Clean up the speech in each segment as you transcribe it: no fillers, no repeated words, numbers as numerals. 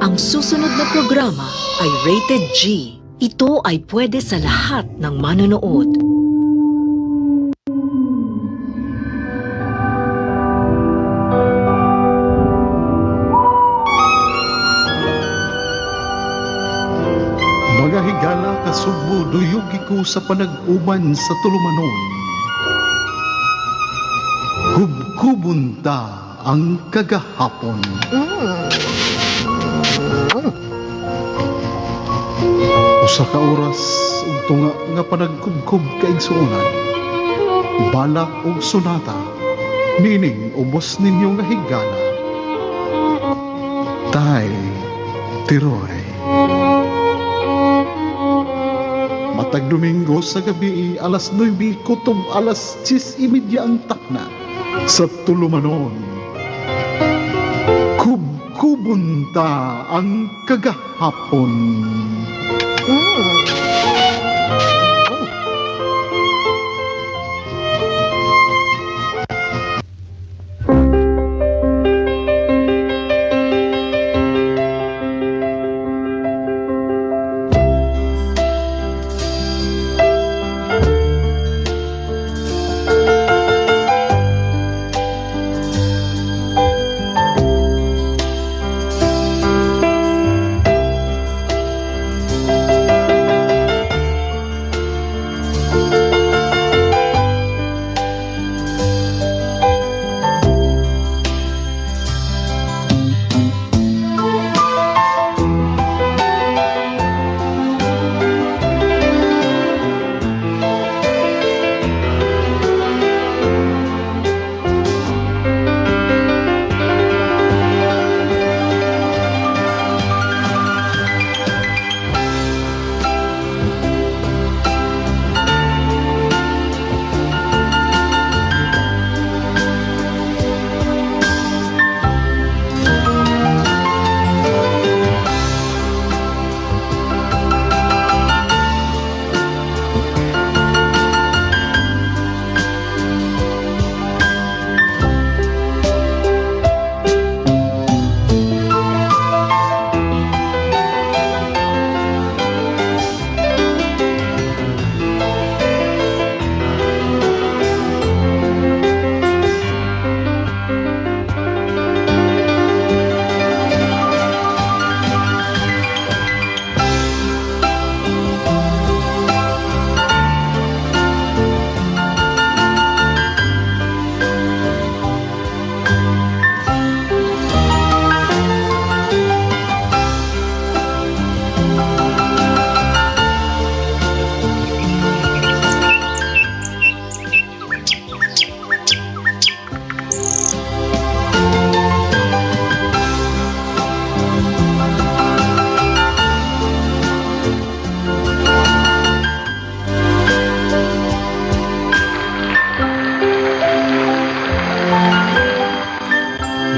Ang susunod na programa ay rated G. Ito ay pwede sa lahat ng manonood. Mga higala kasugbo duyugi ko sa panag-uban sa tulumanon. Kubkubon ta ang kagahapon. Usa ka oras ug tunga nga panagkubkob kaigsuonan. Balak og sonata, nining ubos ninyo nga higala. Tay, tiroy. Matag Domingo sa gabi, alas 9, kutob alas 10:30 ang takna sa Tulumanon. Kubkubon ta ang kagahapon.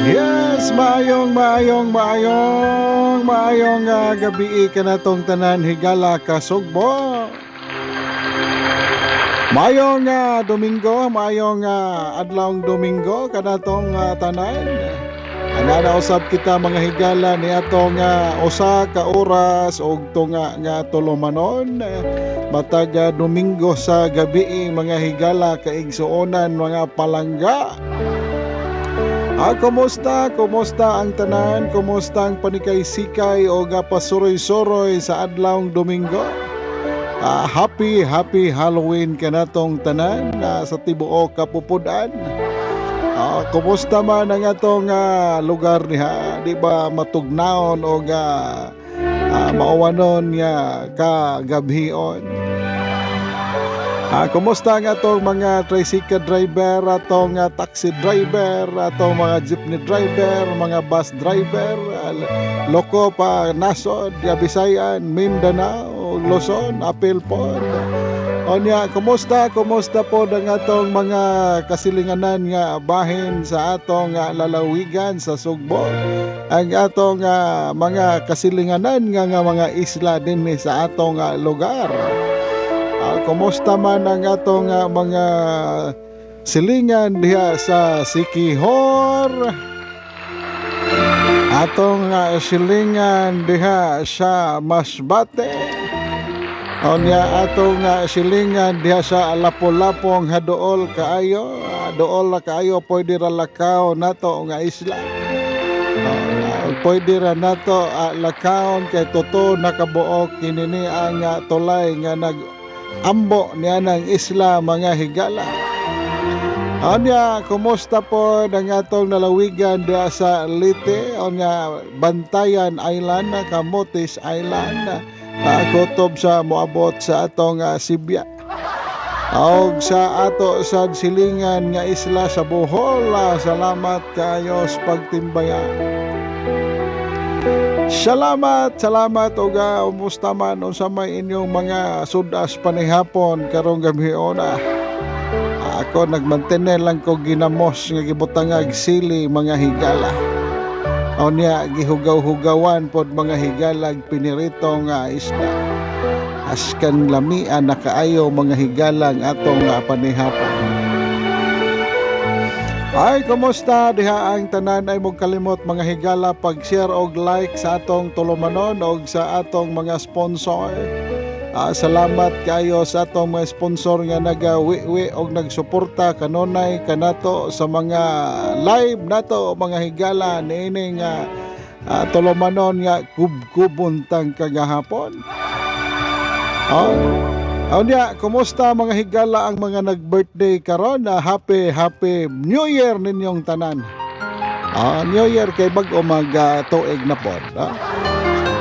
Yes, maayong maayong maayong maayong gabi kanatong tanan higala kasugbo. Maayong Domingo, maayong adlawng Domingo kanatong tanan. Ana usab kita mga higala ni atong usa ka oras og tunga nga tulumanon. Matag Domingo sa gabi mga higala kaigsuonan mga palangga. Kumusta? Kumusta ang tanan? Kumusta ang panikay-sikay o nga pasuroy-suroy sa adlawng Domingo? Happy happy Halloween kanatong tanan sa tibuok kapupud-an. Kumusta man ang atong lugar niha? Di ba matugnaon o mauwanon nga kagabhion? Kumusta ang atong mga tricycle driver, atong taxi driver, atong mga jeepney driver, mga bus driver, loko pa nasod, Bisayan, Mindanao, Luzon, apil pod. Onya, kumusta, kumusta po ang atong mga kasilinganan nga bahin sa atong lalawigan sa Sugbo? Ang atong mga kasilinganan nga mga isla dinhi sa atong lugar. Kumusta man ang atong mga silingan diha sa Siquijor? Atong silingan diha sa Masbate. Onya, atong silingan diha sa Lapu-Lapong haduol kaayo, duol na kaayo, pwede ra lakaw nato nga isla. Pwede ra nato lakawon kay totoo nakabuok kini ni ang tulay nga nag ambo niya ng isla, mga higala. Onya, kumusta po ang atong nalawigan diha sa Leyte? Onya, Bantayan Island, Camotes Island, kutob sa moabot sa atong Sibya. Og sa ato sa silingan nga isla sa Bohol, salamat kayo sa pagtimbaya. Salamat, salamat og umusta man, unsa may inyong mga sudas panihapon karong gabhiona. Ako, nagmantene lang ko ginamos nga gibutangag sili, mga higala. Onya, gihugaw-hugawan pod, mga higalag, pinirito nga isda. Askan lamian na kaayo, mga higalang, atong panihapon. Ay, kumusta diha ang tanan? Ay mong kalimot, mga higala, pag-share og like sa atong tulumanon og sa atong mga sponsor. Salamat kayo sa atong mga sponsor nga nagawi-wi og nagsuporta kanunay kanato sa mga live nato, mga higala, niini nga tulumanon nga kubkubuntang kagahapon. Oh. Unya, kumusta, mga higala, ang mga nag-birthday karon? Happy happy New Year ninyong tanan. New Year kay bag-o mag tuig na pod.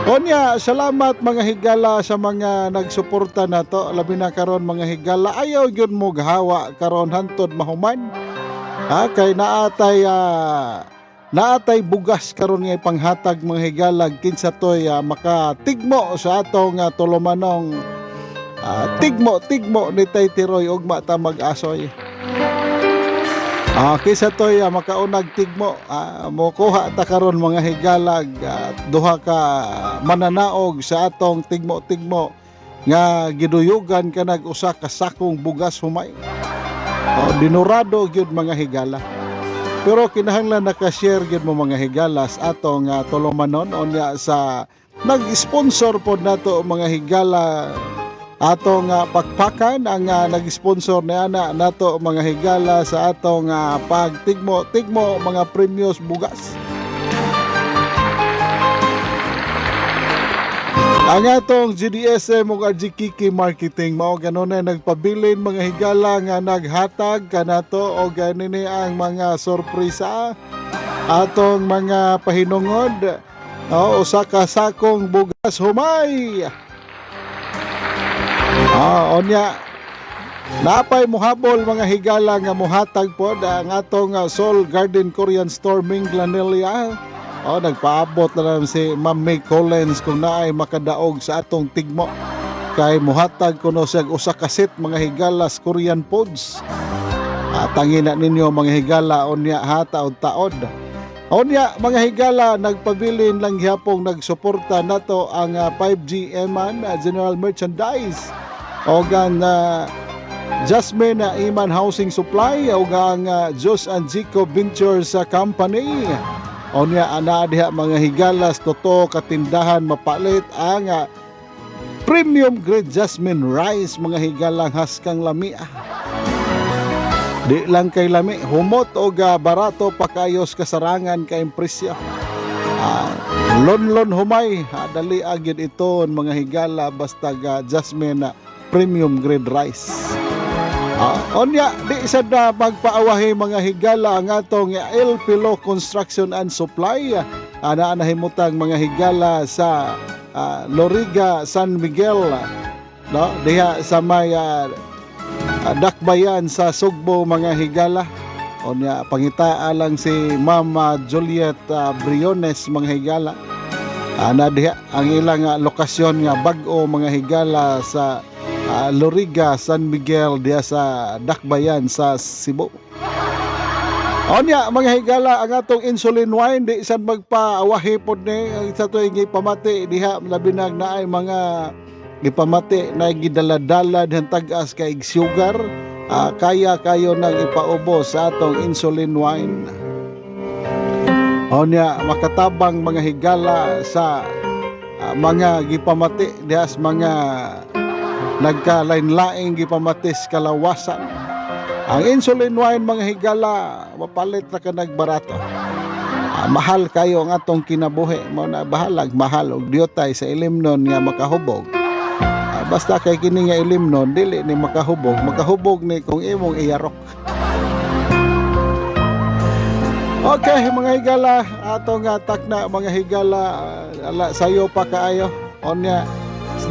Unya, salamat, mga higala, sa mga nagsuporta nato labi na karon, mga higala. Ayaw gyud mo gahawa karon hantod mahuman. Kay naatay bugas karon nga ipanghatag, mga higala, kinsa toy makatigmo sa atong tulumanong tigmo tigmo ni Tay Tiroy. Ugma ta mag-asoy. Kinsa toy makaunag tigmo, mokuha ta karon, mga higalag, duha ka mananaog sa atong tigmo tigmo nga giduyugan kanag usa ka sakong bugas humay. Oh, dinurado gyud, mga higala. Pero kinahanglan naka-share gyud mo, mga higala, sa atong tulumanon. Unya sa nag-sponsor pod nato, mga higala, atong pakpakan ang nag-sponsor ni ana nato, mga higala, sa atong pagtigmo tigmo mga premyos bugas. Ang atong GDSM ug RGKK Marketing mao ganun na nagpabilin, mga higala, nga naghatag kanato og ganini ang mga sorpresa atong mga pahinungod. O, usa ka sakong bugas humay. Onya, napay muhabol, mga higala, nga muhatag pod ang atong Seoul Garden Korean Store Minglanilla. Oh, nagpaabot na lang si Ma'am May Collins kung naay makadaog sa atong tigmo. Kay muhatag kuno siya usa ka set, mga higala, sa Korean foods. Tangina ninyo, mga higala, unya hata og taod. Unya, mga higala, nagpabilin lang gihapong nagsuporta nato ang 5G Eman General Merchandise o ang Jasmine Iman Housing Supply o ang Jos and Zico Ventures Company. Unya, ana diha, mga higalas, totoo katindahan mapalit ang premium grade jasmine rice, mga higalang, haskang lami. Di lang kay lami, humot og barato pa kayos kasarangan kay presyo. Lonlon humay, dali agid ito, mga higala, basta ga jasmine. premium grade rice. Onya, di sad na magpaawahi, mga higala, ang atong El Pilo Construction and Supply. Ana nahimutang, mga higala, sa Loriga, San Miguel, no, diha sa may Dakbayan sa Sugbo, mga higala. Onya, pangitaa lang si Mama Juliet Briones, mga higala. Ana diha ang ilang lokasyon nga bag-o, mga higala, sa Loriga, San Miguel, diha sa Dakbayan sa Cebu. Onya, mga higala, ang atong insulin wine, di sad magpaawahi pod ni sa tuig gipamati diha, labi na naay mga gipamati na gidala-dala dihang tag-as kay sugar, kaya kayo nang ipaubos sa atong insulin wine. Onya, makatabang, mga higala, sa mga gipamati diha sa mga nagkalain-laing gipamatis kalawasan. Ang insulin wine, mga higala, mapalit ra ka nagbarato. Mahal kayo ang atong kinabuhi mo na bahalag mahal og diyotay sa ilimnon nga makahubog. Basta kay kini nga ilimnon dili ni makahubog, makahubog ni kung imong iyarok. Okay, mga higala, ato nga takna, mga higala, ala sayo pa kaayo. Onya,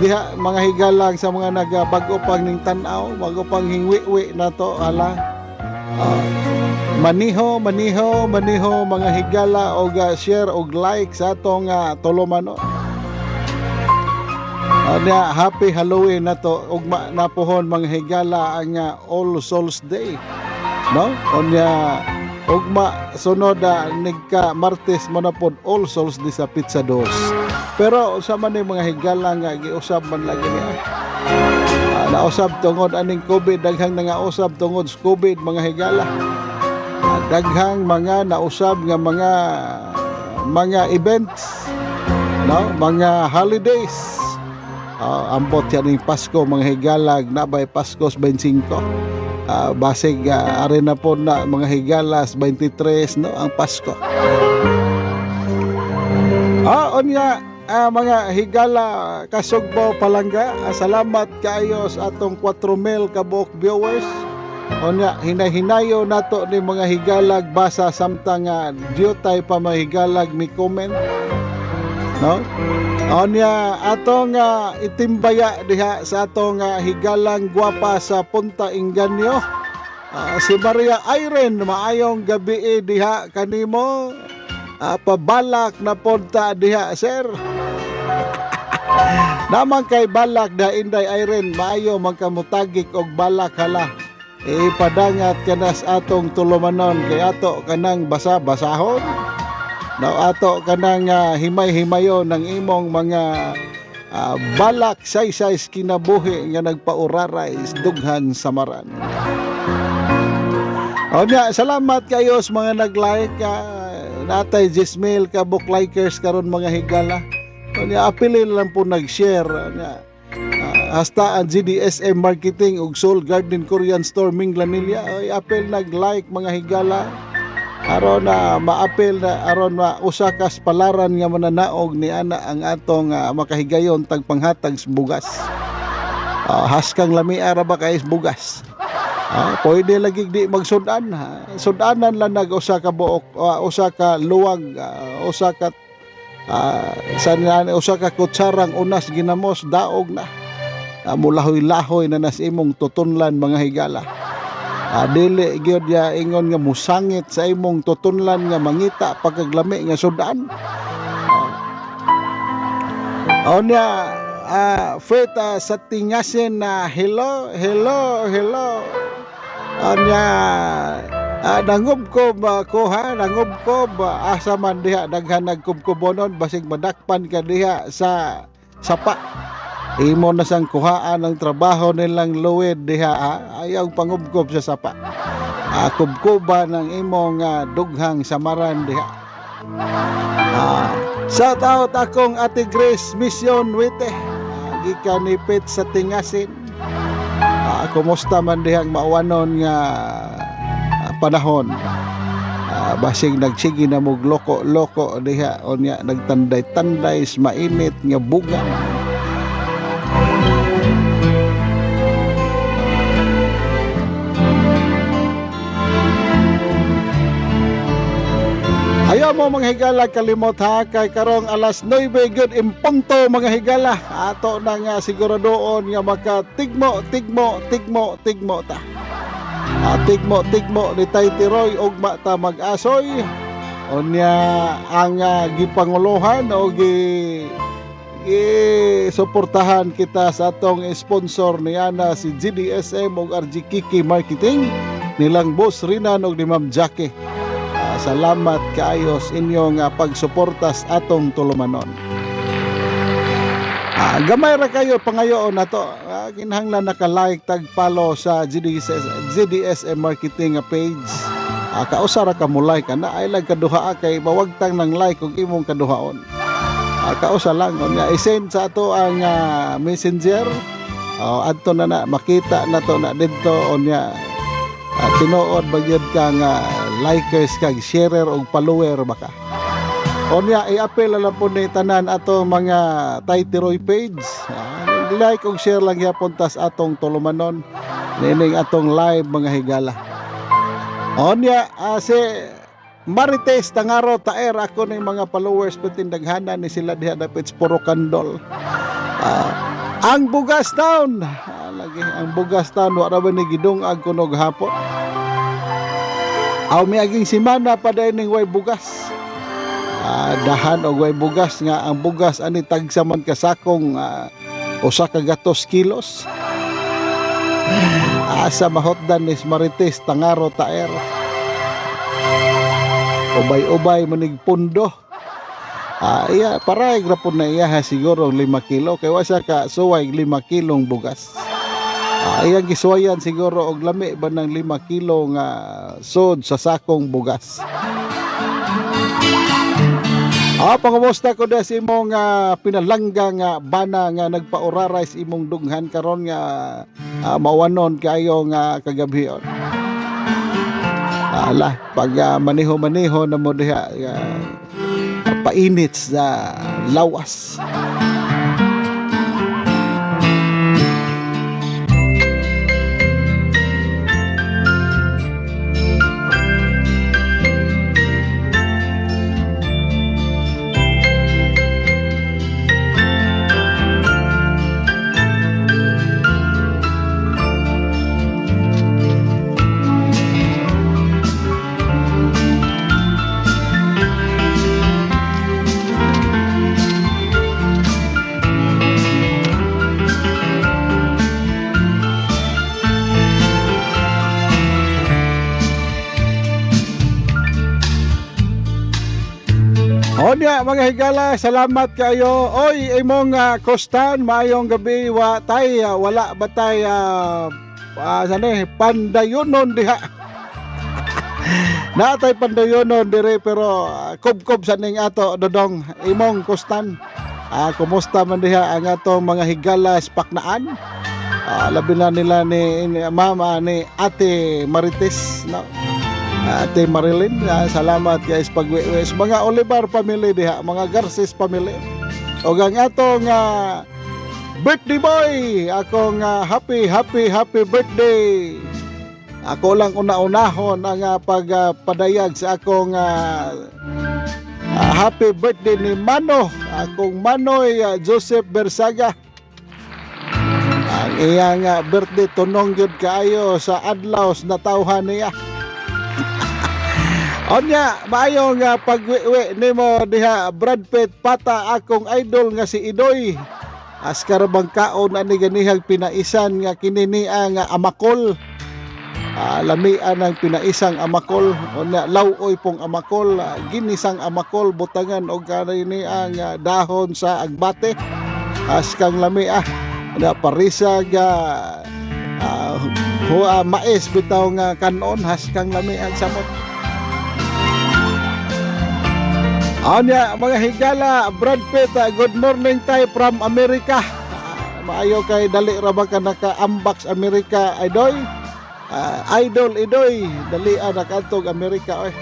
diha, mga higala, sa mga nagabag-o pang ning tan-aw, bago pang hingwi-wi na to ala. Maniho, maniho, maniho, mga higala, og share og like sa atong tulumanon. Onya, happy Halloween na to, ugma napuhon, mga higala, ang All Souls Day. No? Onya, ugma sunod nigka Martes mo na pod All Souls Day sa Pizza Dos. Pero sa man ni, mga higala, nga giusab man lagi niya. Nausab tungod aning COVID, daghang nangausab tungod sa COVID, mga higala. Daghang mga nausab nga mga events, no, mga holidays. Ambot yan ning Pasko, mga higala, nabay Pasko sa 25. Basig ari na po na, mga higalas, 23, no, ang Pasko. Unya, mga higala, kasugbo, palangga, salamat kaayo sa atong 4,000 kabuok viewers. Unya, hinay-hinayo nato ni, mga higalag, basa samtang diyotay pa, mga higalag, mi comment. No? Unya, atong itimbaya diha sa atong higalang gwapa sa Punta Inganyo. Si Maria Irene, maayong gabi diha kanimo. Pabalak na punta diha, sir. Naman kay balak da, Inday Irene, maayo magkamutagik og balak hala. Ipadangat ka na sa atong tulumanon kay ato kanang basa-basahon. No, ato kanang himay-himayon ng imong mga balak saysay kinabuhi nga nagpauraray dughan samaran. Onya, salamat kayo sa mga nag-like. Natay Jismail ka book likers karon, mga higala. Onya, apilin lang po nag-share. Onya, hasta ang GDSM Marketing ug Soul Garden Korean Store Minglanilla. Ay, apil nag-like, mga higala. Aron na maapil na aron ma usa ka palaran nga mananaog ni ana ang atong makahigayon tag panghatag sa bugas. Haskang lami ara ba kay bugas. Pwede lagi di magsudan. Ha? Sudanan lang nag usa ka buok, usa ka luwag, usa ka sa usa ka kutsarang unas ginamos, daog na. Mulahoy-lahoy na nas imong tutunlan, mga higala. Dili gyud ya ingon nga musangit sa imong tutunlan nga mangita pagkaglami nga sudan. Onya, Faith sa tingasin na, hello, hello, hello. Onya, nangubkob ko ha, nangubkob, asa man diha daghan nagkubkubonon, basig madakpan ka diha sa sapa. Imo na sang kuhaan ang trabaho nilang luwid diha ha? Ayaw pangubkob sa sapa. Kubkuba ng imong dughang samaran diha. Shout out akong Ate Grace Mission Wite. Gikan ni Pet sa Tingasin. Kumusta man dihang maawanon nga panahon? Basig nagsige na mog loko-loko diha, unya nagtanday-tanday sa mainit nga buga. mo mga higala kalimot ha, kay karong alas 9 gud impunto mga higala. Ato na nga siguradoon nga makatigmo tigmo tigmo tigmo ta. Tigmo tigmo ni Tay Tiroy, ugma ta mag-asoy. Unya ang gipanguluhan o gi suportahan kita sa atong sponsor niana si GDSM ug RG Kiki Marketing nilang Boss Rinan ug ni Ma'am Jackie. Salamat kaayo sa inyong pagsuporta sa atong tulumanon. Gamay ra kayo pangayoon nato. Kinahanglan naka-like tag follow sa GDSM Marketing nga page. Kausa ra ka mo like ana ay lang kaduha kay mawagtang ng like og imong kaduhaon. Kausa lang unya i-send sa ato ang Messenger. Oh, adto na na makita na to na didto unya tinuod ba gyud ka nga likers kag sharer og follower ba ka. Unya i-appeal na lang po ni tanan ato mga Tay Tiroy page. Like og share lang gyapon tas atong tulumanon nining atong live mga higala. Unya si Marites Tangaro Taer, ako ning mga followers patindaghanan ni sila diha dapit sa Puro Kandol. Ang Bugas Town. Lagi ang Bugas Town wa ra ba ni gidungag kunog hapon. Aw miaging semana pa dayon ning way bugas. Dahan og way bugas nga ang bugas ani tagsa man ka sakong usa ka gatos kilos. Asa mahotdan ni Marites Tangaro Taer. Ubay-ubay manig pundo. Iya paray ra pud na iya ha, siguro 5 kilo kay wa siya ka suway 5 kilong bugas. Iyang gisuwayan siguro og lami ba ng 5 kilo nga sod sa sakong bugas. Pangumusta ko sa imong pinalangga nga bana nga nagpauraray sa imong dughan karon nga mawanon kaayo nga kagabhion. Ala, pag maniho-maniho na mo diha painit sa lawas. Onya mga higala, salamat kayo. Oy, imong Kostan, maayong gabi wa tay wala ba tay sani pandayonon diha. Natay pandayonon dire pero kubkob sa ning ato dodong imong Kostan. Kumusta man diha ang atong mga higala sa Paknaan? Labi na nila ni mama ni Ate Marites, no? Ate Marilyn, salamat guys pagwiwis. Mga Olivar family diha, mga Garces family. O ang atong birthday boy, akong happy happy happy birthday. Ako lang una-unahon ang pagpadayag sa akong happy birthday ni Mano, akong Manoy Joseph Bersaga. Ang iyang birthday tunong gyud kaayo sa adlaw sa natawhan niya. Onya, maayong pagwiwi nimo diha Brad Pitt pata akong idol nga si Idoy. Askar bang kaon ani ganihag pinaisan nga kini niya nga amakol. Lamian ang pinaisang amakol. Onya law-oy pong amakol, ginisang amakol butangan og kanay niya nga dahon sa agbate. Askang lami ah. Na parisa ga mais bitaw nga kanon haskang lami ang samot. Anya, mga higala, Brad Pitt, good morning tayo from America. Maayo kay dali ra ba ka naka-ambax America, Idoy? Idol Idoy, dali nakadtog Amerika oy.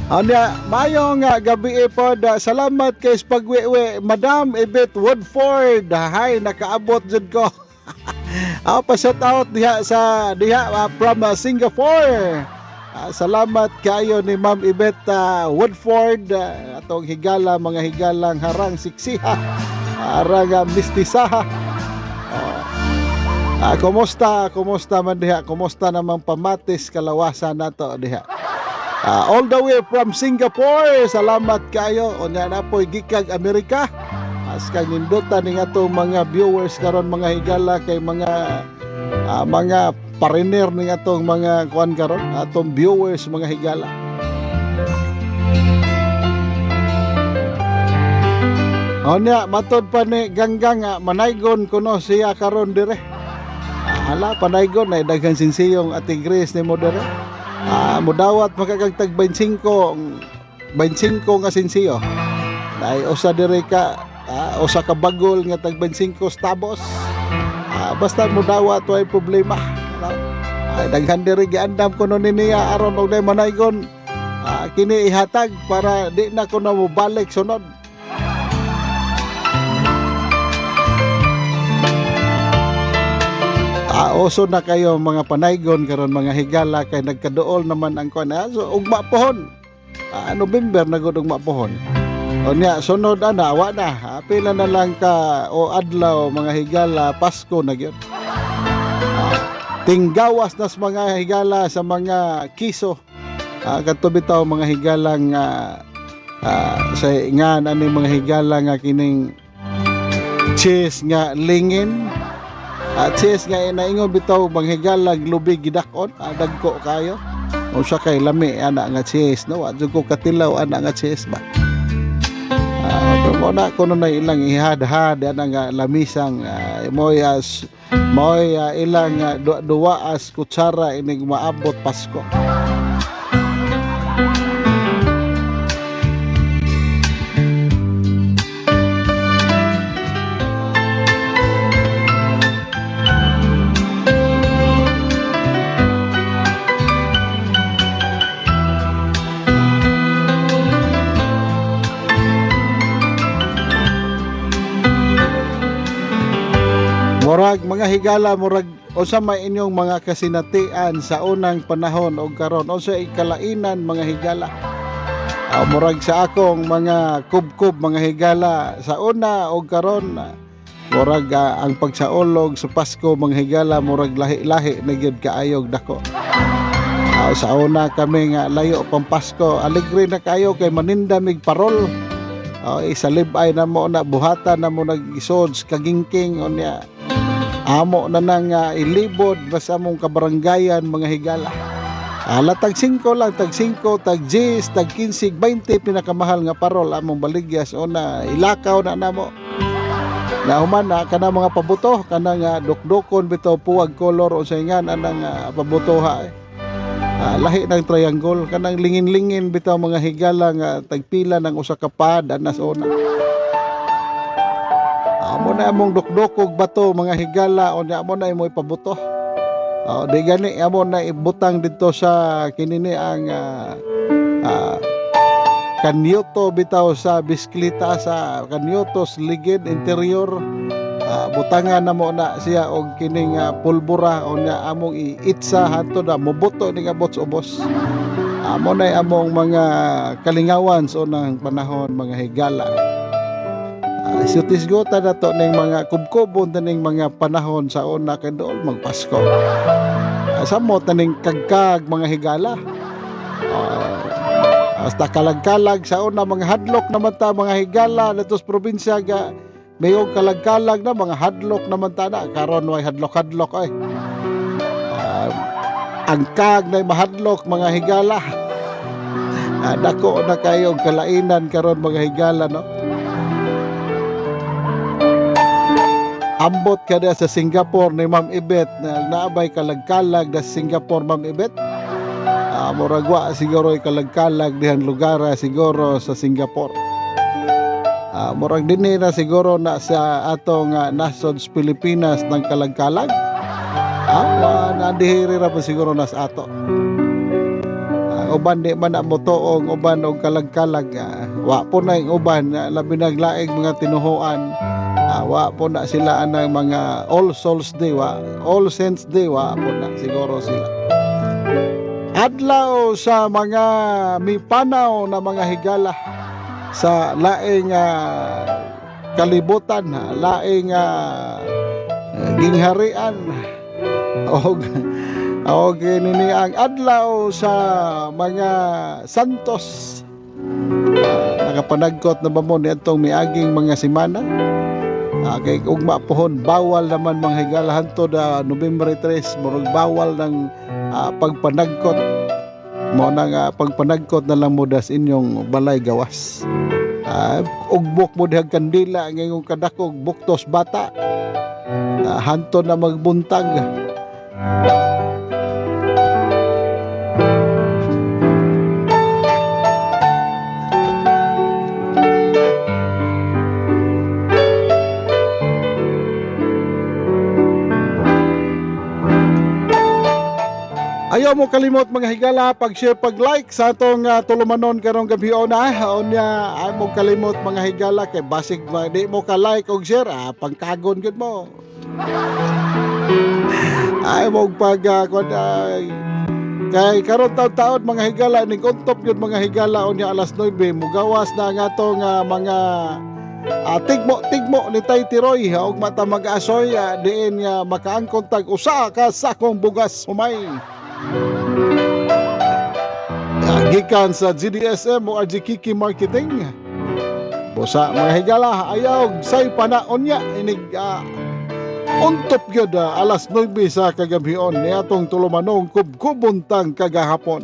Anya, maayo nga gabi pod. Salamat kay pagwiwi, Madam Ibet Woodford. Hi, nakaabot jud ko. Pa shout out diha sa diha from Singapore. Salamat kayo ni Ma'am Ibet Woodford, atong higala, mga higalang harang siksiha, harang mistisaha. Oh. Kumusta, kumusta man diha? Kumusta naman pamatis kalawasan nato diha? All the way from Singapore, salamat kayo. Unya na po'y gikag Amerika. As kang nindutan ning atong mga viewers karon, mga higala, kay mga pariner ning atong mga kuan karon, atong viewers, mga higala. Onya, matod pa ni Ganggang nga manaygon kuno siya karon dire. Hala, panaygon ay daghan sinsiyong Ate Grace nimo dire. Mudawat makakag tag 25 25 nga sinsiyo. Dai usa dire ka usa ka bagol nga tag 25 stabos. Basta mudawat, way problema. Ano? Ay daghan diri giandam kuno ni niya aron og day manaygon. Kini ihatag para di na kuno mobalik sunod. Uso na kayo mga panaygon karon, mga higala, kay nagkaduol naman ang kuan. So ugma pohon. November na gud ugma pohon. Unya sunod ana wa na. Pila na lang ka o adlaw, mga higala, Pasko na gyud. Tinggawas nas, mga higala, sa mga kiso. Kadto bitaw, mga higala, nga sa nga ani, mga higala, nga kining cheese nga lingin. Cheese nga inaingon bitaw, mga higala, lubi gidakon, dagko kayo. Unsa kay lami ana nga cheese, no? Wa jud ko katilaw ana nga cheese ba. Pero mo na kuno na ilang ihad-had ana nga lamisang moy as moy ilang duwa as kutsara inig maabot Pasko. Murag, mga higala, murag unsa may inyong mga kasinatian sa unang panahon og karon, unsa ikalainan, mga higala? Murag sa akong mga kubkob, mga higala, sa una og karon, murag ang pagsaulog sa Pasko, mga higala, murag lahi-lahi na gyud kaayog dako. Sa una kami nga layo pang Pasko, alegre na kayo kay maninda mig parol. Isalib-ay na mo na, buhatan na mo nag-isod kagingking, unya amo na nang ilibod basta among kabaranggayan, mga higala. Ala, tag 5 lang, tag 5, tag 10, tag 15, 20 pinakamahal nga parol among baligyas una, ilakaw na namo. Nahuman na kana mga pabuto, kana nga dukdukon bitaw puwag color unsay nga anang pabuto ha. Eh. Lahi ng triangle kanang lingin-lingin bitaw, mga higala, nga tagpila ng usa ka pad anas una. Amo na among dukdukog bato, mga higala, unya amo na imo ipabuto. Oh, di gani amo na ibutang dito sa kinini ang kanyuto bitaw sa bisikleta, sa kanyuto sa ligid interior. Butangan na mo na siya og kining pulbura, unya among iitsa hantod na mobuto ni abot sa ubos. Amo na among mga kalingawan sa unang panahon, mga higala. Sutisgota na to ning mga kubkubon ta ning mga panahon sa una kay dool magpasko. Samot na ning kagkag, mga higala. Hasta kalag-kalag sa una, mga hadlok naman ta, mga higala, dito sa probinsya ga mayong kalag-kalag na, mga hadlok naman ta na karon, way hadlok-hadlok ay. Ang kag na mahadlok, mga higala. Dako na kayo kalainan karon, mga higala, no? Ambot ka sa Singapore ni Ma'am Ibet na naabay kalag-kalag da sa Singapore, Ma'am Ibet. Murag wa siguro kalagkalag dihan lugar siguro sa Singapore. Murag dinhi na siguro na sa atong nasod sa Pilipinas ng kalagkalag. Wa na dihiri ra pa siguro na sa ato. Uban di man na motoong uban og kalagkalag. Wa po na yung uban, labi naglaig mga tinuhuan. Wa po na sila anang mga All Souls Day, wa All Saints Day, wa po na siguro sila. Adlaw sa mga mipanaw na mga higala sa laing kalibutan, laing gingharian og og nini ang adlaw sa mga santos. Nakapanagkot na ba mo niadtong miaging mga semana? Kay ugma pohon bawal naman mga higala hantod Nobyembre 3, murag bawal ng pagpanagkot mo na nga pagpanagkot na lang mo das inyong balay gawas. Ugbok mo dihag kandila ngayong kadakog buktos bata. Hantod na magbuntag. Ayaw mo kalimot mga higala, pag-share, pag-like sa atong tulumanon karong gabi na. Unya, ay mo kalimot mga higala kay basig ba, di mo ka-like og share, pangkagon gyud mo. Ay mo pag kuan, kay karon taon-taon mga higala ning untop gyud mga higala unya alas 9 mugawas na ang atong mga tigmo-tigmo ni Tay Tiroy og mata mag-asoy diin nga makaangkon tag usa ka sakong bugas humay. Gikan sa GDSM o RG Kiki Marketing. Busa mga higala, ayaw say panaon niya inig untop gyud alas 9 sa kagabhion ni atong tulumanong kubkubuntang kagahapon.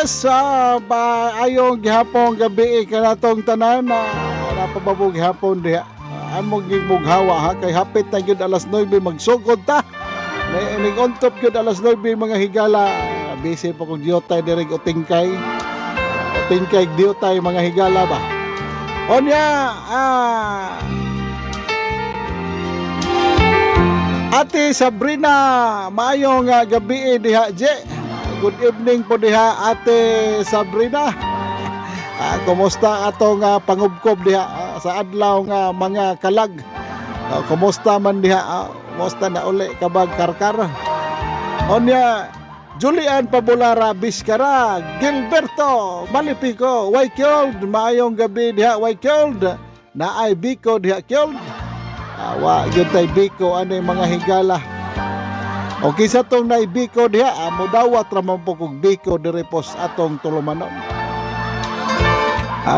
Yes, ba ayong gihapon gabi kanatong tanan na napababog gihapon diha. Among gimughawa ha, kay hapit na gyud alas 9, magsugod ta. Nig-untop gyud alas 9, mga higala. Busy pa kog diyotay diri utingkay. Utingkay diyotay, mga higala ba. Onya, Ate Sabrina, maayong gabi diha, Je. Good evening po diha, Ate Sabrina. Kumusta atong pangubkob diha sa adlaw nga mga kalag? Kumusta man diha? Kumusta na uli kabag karkar? Onya, Julian Pabulara Biskara, Gilberto Malipico, Waikyold, maayong gabi diha, Waikyold. Naay biko diha, Kyold. Wa gyud tay biko ani, mga higala. O kinsa tong naay biko diha, mudawat ra man po kog biko diri pos atong tulumanon.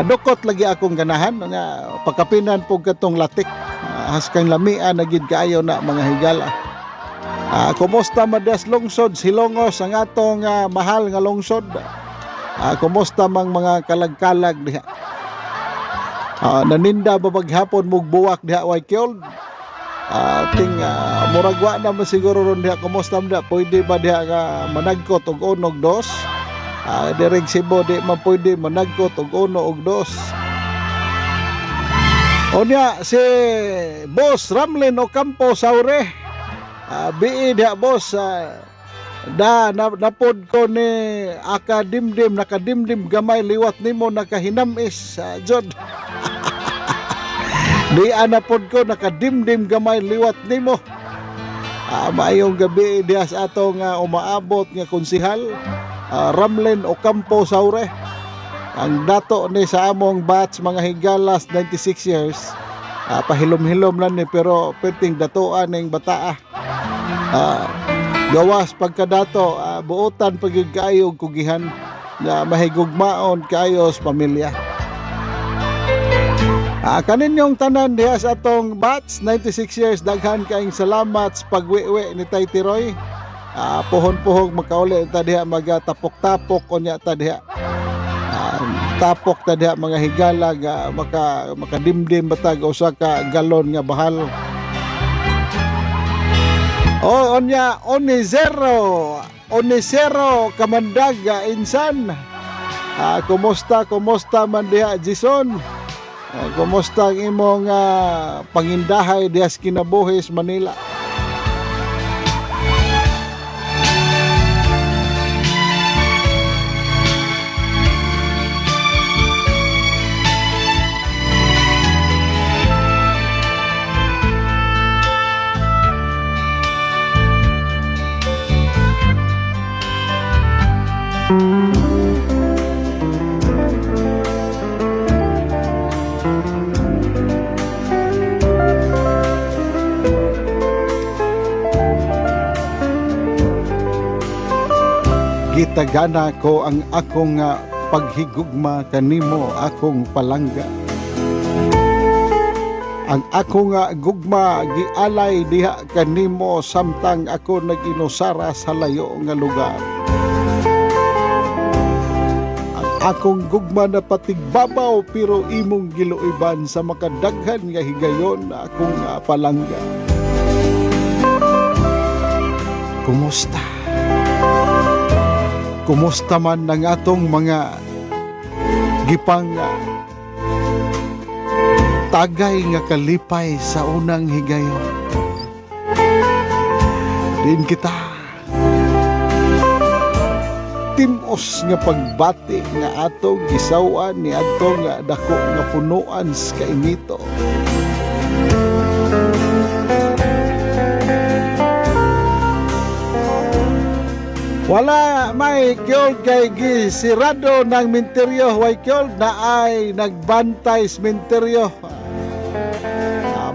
Dukot lagi akong ganahan nga pagkapinan po katong latik. Haskang lamian na gid kaayo na, mga higala. Kumusta man des lungsod Hilongos, ang atong mahal nga lungsod? Kumusta mang mga kalag-kalag diha? Naninda ba maghapon mugbuwak diha, Waikyold? Ting murag wa na man siguro ron diha. Kumusta man diha? Pwede ba diha nga managkot og uno og dos? Direng Cebu di man pwede managkot og uno og dos. Onya si Boss Ramlin Ocampo Saure. Bii diha, boss. Da na, napod ko ni akadimdim, nakadimdim gamay liwat nimo, nakahinamis jod. Di anapod ko nakadimdim gamay liwat nimo. Maayong gabi diha sa atong umaabot nga konsihal, Ramlin Ocampo Saure. Ang dato ni sa among batch, mga higalas, 96 years. Pahilom-hilom lang ni pero perting datoan ning bataa. Gawas pagkadato, buotan pagyud kaayo og kugihan nga mahigugmaon kaayo sa pamilya. Kaninyong tanan diha sa atong batch 96 years, daghan kaayong salamat sa pagwiwi ni Tay Tiroy. Puhon-puhog makauli ta diha, magatapok-tapok unya ta diha. Tapok ta diha, mga higala, ga, makadimdim batag usa ka galon nga bahal. Oh, onya Onizero, Onizero Kamandag, insan. Kumusta kumusta man diha, Jason? Kumusta ang imong pangindahay diha sa kinabuhi sa Manila? Gitagana ko ang akong paghigugma kanimo, akong palangga. Ang akong gugma gialay diha kanimo samtang ako nag-inusara sa layo nga lugar. Ang akong gugma na patigbabaw pero imong giluiban sa makadaghan nga higayon, akong palangga. Kumusta? Kumusta man ang atong mga gipang tagay nga kalipay sa unang higayon? Din kita timos nga pagbati nga atong gisaw-an ni atong dako nga punuan sa kainito. Wala may kyold kay gisirado ng minteryo, way kyold na ay nagbantay sa minteryo.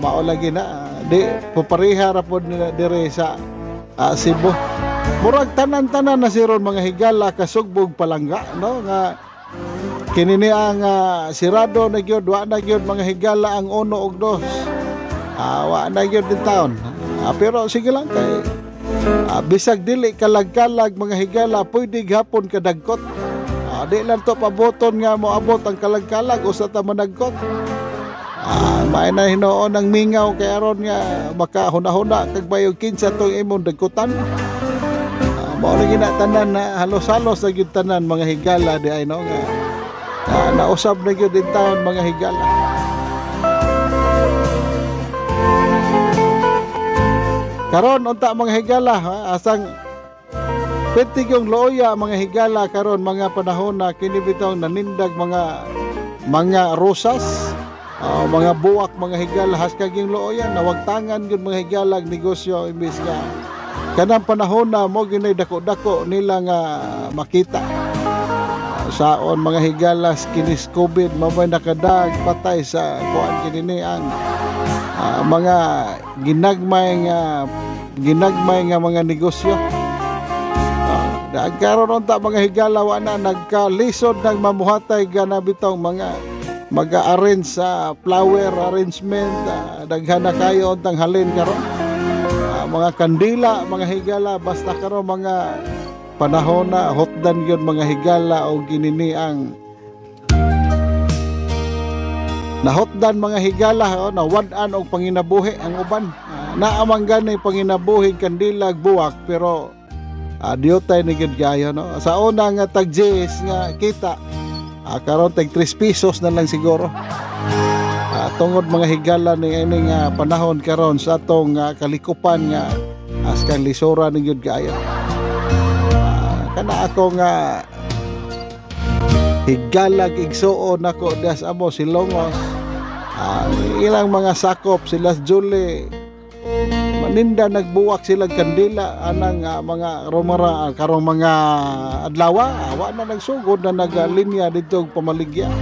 Mao lagi na di papareha ra pod nila dire sa Cebu. Murag tanan-tanan na siron, mga higala, kasugbog palangga, no, nga kini ni ang sirado na gyud, wa na gyud, mga higala, ang uno og dos. Wa na gyud din taon. Pero sige lang kay bisag dili kalag-kalag, mga higala, pwede gihapon kadagkot. Di lang to paboton nga moabot ang kalag-kalag usa ta managkot. Maay na hinuon ang mingaw kay aron nga makahuna-huna kag bayog kinsa tong imong dagkutan. Mao na gina tanan na halos-halos na gyud tanan, mga higala, di ay, no, nga nausab na gyud in taon, mga higala. Karon unta, mga higala, ha, asang pwede yung luoya, mga higala, karon mga panahon na kini bitong nanindag mga rosas, mga buwak, mga higala, haskag yung luoya nawagtangan gyud, mga higala, ang negosyo imbis nga kanang panahon na mo ginay dako-dako nila nga makita. Saon, mga higala, kinis COVID mabay nakadag patay sa kuan kini ni ang mga ginagmay nga mga negosyo. Karon unta, mga higala, wa na nagkalisod ng mamuhatay gana bitong mga mag-arrange sa flower arrangement, daghan na kayo untang halin karon. Mga kandila, mga higala, basta karon mga panahon na hotdan gyud, mga higala, o ginini ang nahotdan, mga higala, oh, nawad-an og panginabuhi ang uban. Naamang gani panginabuhi kandila buwak, pero diyotay ni gyud gayo, no, sa una nga tag 10 nga kita, karon tag 3 pesos na lang siguro. Tungod, mga higala, ni ini nga panahon karon sa atong kalikupan nga askan lisora ni gyud kaayo. Kana ako nga higalag igsuon nako diha sa amo si Longos. Ilang mga sakop sila Julie maninda nagbuwak sila kandila anang mga romara karong mga adlaw, wa na nagsugod na naglinya dito og pamaligya.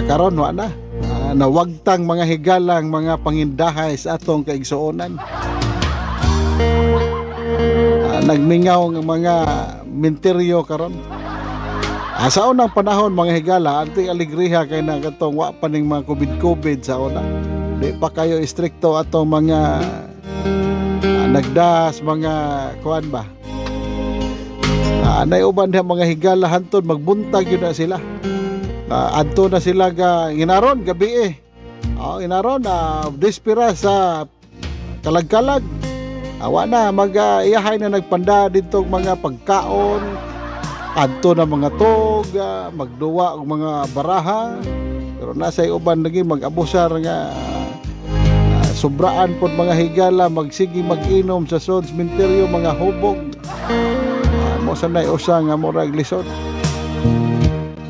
Karon wa na. Nawagtang, mga higalang, mga pangindahay sa atong kaigsuonan. Nagmingaw ng mga minteryo karon. Sa unang panahon, mga higala, anting alegriha kay na katong wa pa ning mga COVID-COVID sa una. Di pa kayo istrikto atong mga nagdas, mga kuan ba. Nay uban diha, mga higala, hantod magbuntag yun na sila. Adto na sila ga ginaron gabi eh. Oh, ginaron na dispira sa kalag-kalag. Awa na mag iyahay na nagpanda dito mga pagkaon. Adto na mga tog, magduwa og mga baraha. Pero nasa uban lagi mag-abusar nga sobraan pod, mga higala, magsige mag-inom sa sod sementeryo, mga hubog. Mo sanay usa nga murag lisod.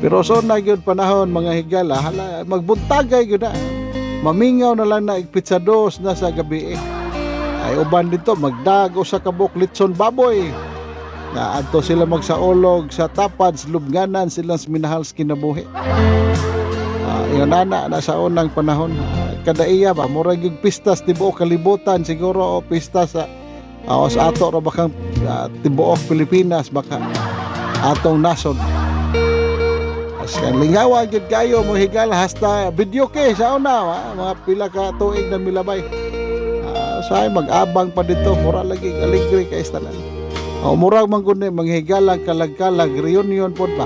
Pero so na gyud panahon, mga higala, hala, magbuntagay gyud na. Mamingaw na lang na pizza dos na sa gabi eh. Ay uban dito magdag usa ka buok litson baboy. Na adto sila magsaulog sa tapad sa lubnganan silang minahal sa kinabuhi. Yun ana na sa unang panahon. Kada iya ba murag yung pistas tibuok kalibutan siguro o pista sa o sa ato ra bakang tibuok Pilipinas baka atong nasod. Askan lingawa gyud kayo mo higala, hasta video kay sa una, mga pila ka tuig na milabay. Say mag-abang pa dito, mura lagi alegre kay tanan. O murag man gud ni, mga higala, kalag-kalag reunion pod ba?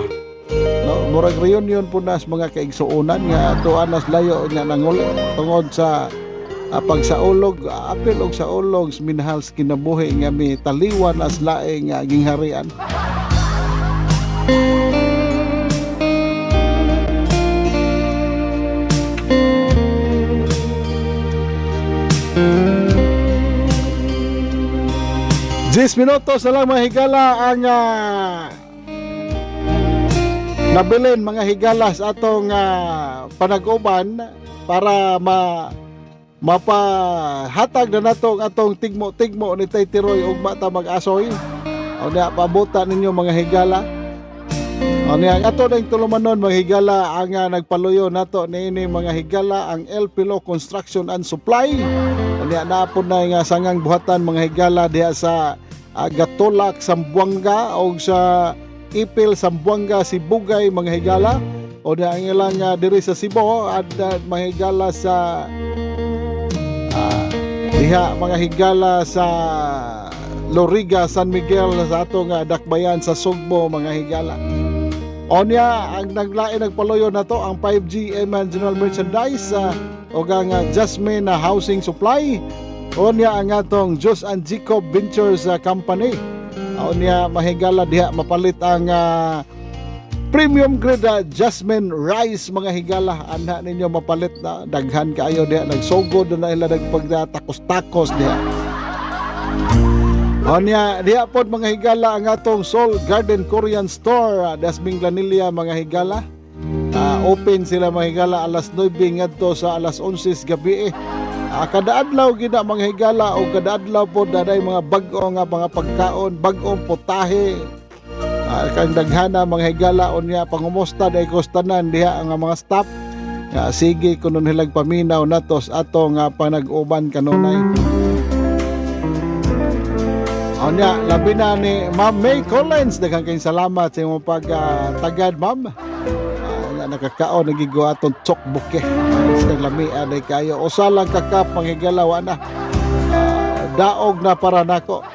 No, murag reunion pod nas mga kaigsuonan nga atuan nas layo nga nanguli tungod sa pagsaulog, apil og saulog sa minahal sa kinabuhi nga mi taliwan as laing gingharian. 10 minutos na lang, mga higala, ang nabilin, mga higala, sa atong panag-uban para mapahatag na nato ang atong tigmo-tigmo ni Tay Tiroy ugma ta mag-asoy. O niya pabuta ninyo, mga higala. O niya ang ato ding tulumanon, mga higala, ang nagpaluyo nato niini, mga higala, ang El Pilo Construction and Supply. O niya naapon na nga sangang buhatan, mga higala, diha sa Gatulak, Zamboanga o sa Ipil, Zamboanga, Sibugay, mga higala. O niya ang ilang diri sa Cebu at mga higala sa diha, mga higala, sa Loriga, San Miguel sa atong dakbayan sa Sugbo, mga higala. Onya, ang naglain nagpaluyo na to ang 5G M General Merchandise ug ang Jasmine Housing Supply. Onya ang atong Jos and Jacob Ventures Company. Onya, mahigala, diha mapalit ang premium grade Jasmine rice, mga higala. Anha ninyo mapalit na daghan kaayo diha, nagsugod na ila, nagpagtakos-takos diha. Onya, diha pod, mga higala, ang atong Seoul Garden Korean Store, Dasming Glanilla, mga higala. Open sila, mga higala, alas 9 ngadto sa alas 11 gabi eh. Kada adlaw gid na, mga higala, o kada adlaw pod daday mga bag-o nga mga pagkaon, bag-ong putahe. Kang daghana, mga higala. Unya pangumusta day ko tanan diha ang mga staff. Nga sige kuno nilag paminaw natos ato nga panag-uban kanunay. Unya, labi na ni Ma'am May Collins, daghang kayong salamat sa imong pagtagad, ma'am. Nakakaon nagigo atong tteokbokki. Sa lamian ay kayo. Usa lang ka cup, mga higala, wa na. Daog na para nako.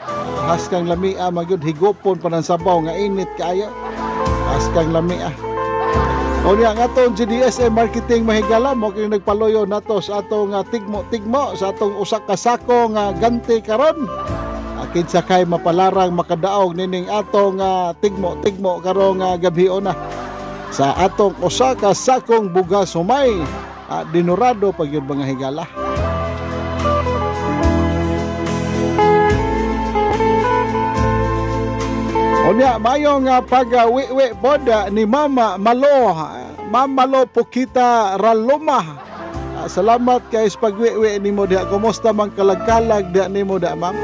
Haskang lamia magyud, higupon pa ng sabaw nga init kaayo. Haskang lamia. Unya nga atong GDSM Marketing, mahigala, mo kini nagpaluyo nato sa atong tigmo-tigmo sa atong usa ka sako nga ganti karon. Kinsa kay mapalarang makadaog nining atong tigmo-tigmo karong gabi na sa atong usa ka sakong bugas humay, dinurado pag yun, mga higala. Unya, mayong pag-wi-wi pod ni Mama Malo, Ma'am Malo Pukita Raloma. Salamat kay sa pagwi-wi nimo diha. Kumusta man kalagkalag diha nimo da, ma'am?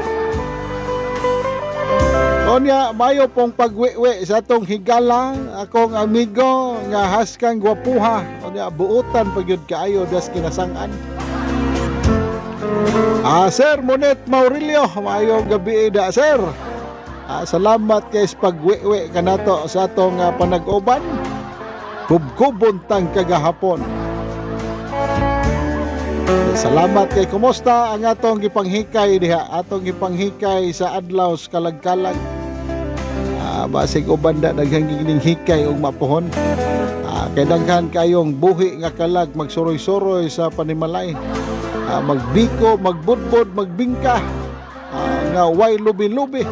Unya, mayo pong pagwi-wi sa atong higala, akong amigo nga haskang gwapuha. Unya, buutan pag yun kaayo das kinasangan. Sir Monet Maurilio, maayong gabi da, sir. Salamat kay sa pagwi-wi kanato sa atong panag-uban. Kubkubon tang kagahapon. Salamat kay kumusta ang atong gipanghikay diha, atong gipanghikay sa adlaw sa kalagkalag. Basig uban da daghang gining hikay ug mapuhon. Kay daghan kayong buhi nga kalag magsuroy-suroy sa panimalay. Magbiko, magbudbod, magbingka. Nga way lubi-lubi.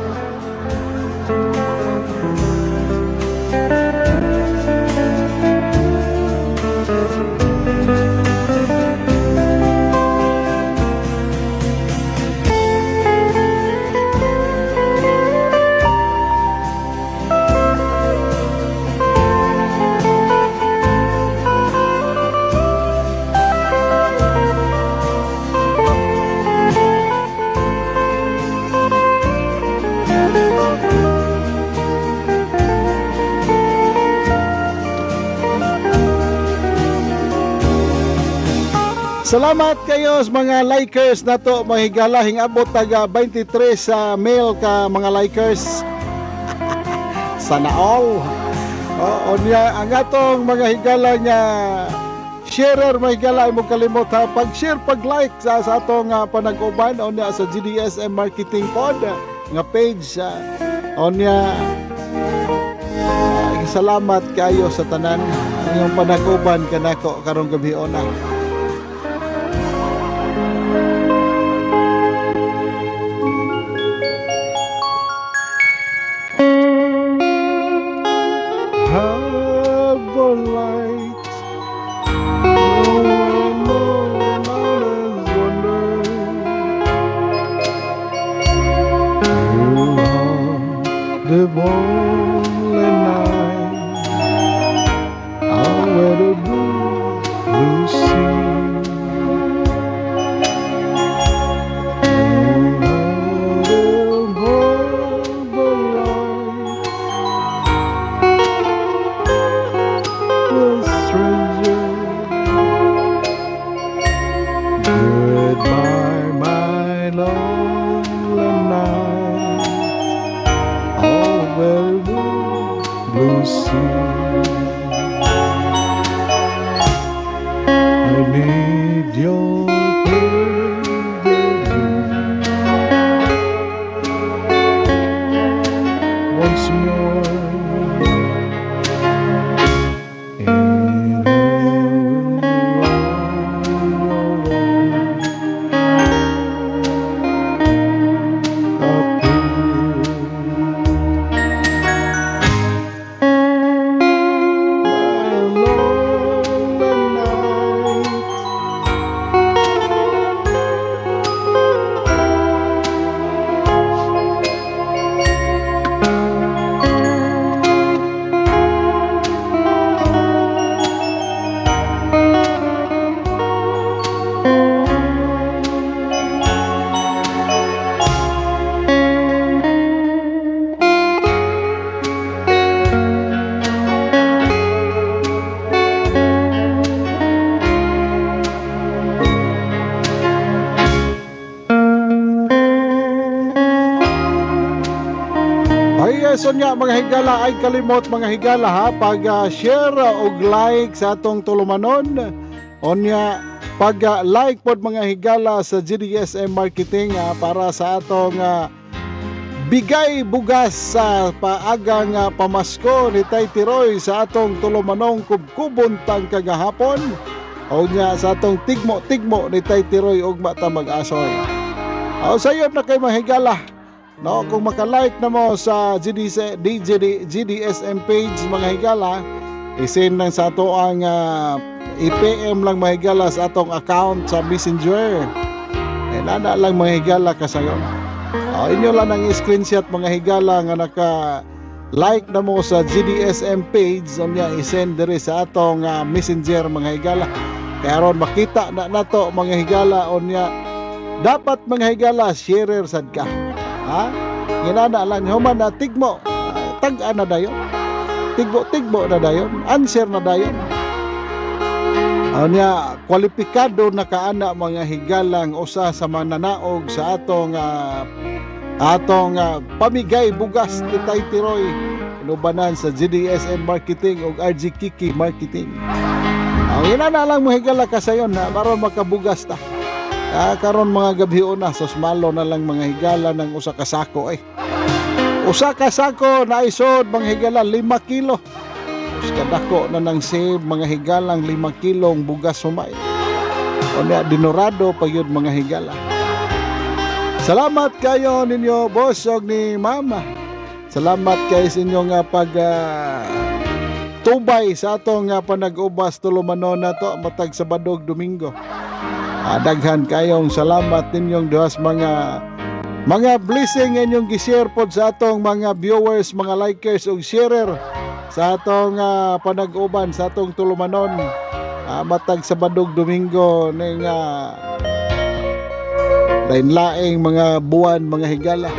Salamat kayo sa mga likers nato, mga higala, hingabot taga 23 sa mail ka mga likers. Sana all. Oo, niya ang atong mga higala nga sharer, mga higala, ay mo kalimot ha pag-share, pag-like sa atong panag-uban, unya sa GDSM Marketing Pod nga page, unya salamat kayo sa tanan ang iyong panag-uban kanako karong gabi ona. Have a light. Oh, no, wonder. You are the only night. I'll wear the blue, blue sea. bless. Unya, mga higala, ay kalimot, mga higala, ha, pag share og like sa atong tulumanon. Unya pag like pod, mga higala, sa GDSM Marketing para sa atong bigay bugas sa paagang pamasko ni Tay Tiroy sa atong tulumanong kubkubon tang kagahapon. O nya sa atong tigmo-tigmo ni Tay Tiroy ugma ta mag-asoy. O sayop na kay, mga higala. No, kung maka-like na mo sa GDC, DGD, GDSM page, mga higala, isend lang sa ato ang i-PM lang, mga higala, sa atong account sa Messenger. Eh, nana lang, mga higala, kasayon. O, inyo lang ang screenshot, mga higala, nga naka like na mo sa GDSM page, unya i-send diri sa atong Messenger, mga higala. Kaya aron makita na nato, mga higala. Unya dapat, mga higala, sharer sad ka. Ha? Ginana lang human na tigmo, tag-a na dayon. Tigbo-tigbo na dayon, answer na dayon. Unya kwalipikado na kaana, mga higalang usa sa mananaog sa atong pamigay bugas ni Tay Tiroy inubanan sa GDSM Marketing ug RG Kiki Marketing. Ang inana lang, mga higala, kasayon na aron makabugas ta. Karon mga gabi na, susmalo na lang, mga higala, ng usa ka sako eh. Usa ka sako na isod, mga higala, 5 kilo. Us kadako na nang save, mga higalang, 5 kilong bugas humay. Unya dinorado pa yun, mga higala. Salamat kayo ninyo, boss og ni mama. Salamat kay sa inyong pag tubay sa atong panag-ubas tulumanon na to matag Sabado ug Domingo. Daghan kayong salamat ninyong duhas mga blessing inyong gi-share pod sa atong mga viewers, mga likers ug sharer sa atong panag-uban sa atong tulumanon. Matag Sabado ug Domingo ning lain-laing mga buwan, mga higala.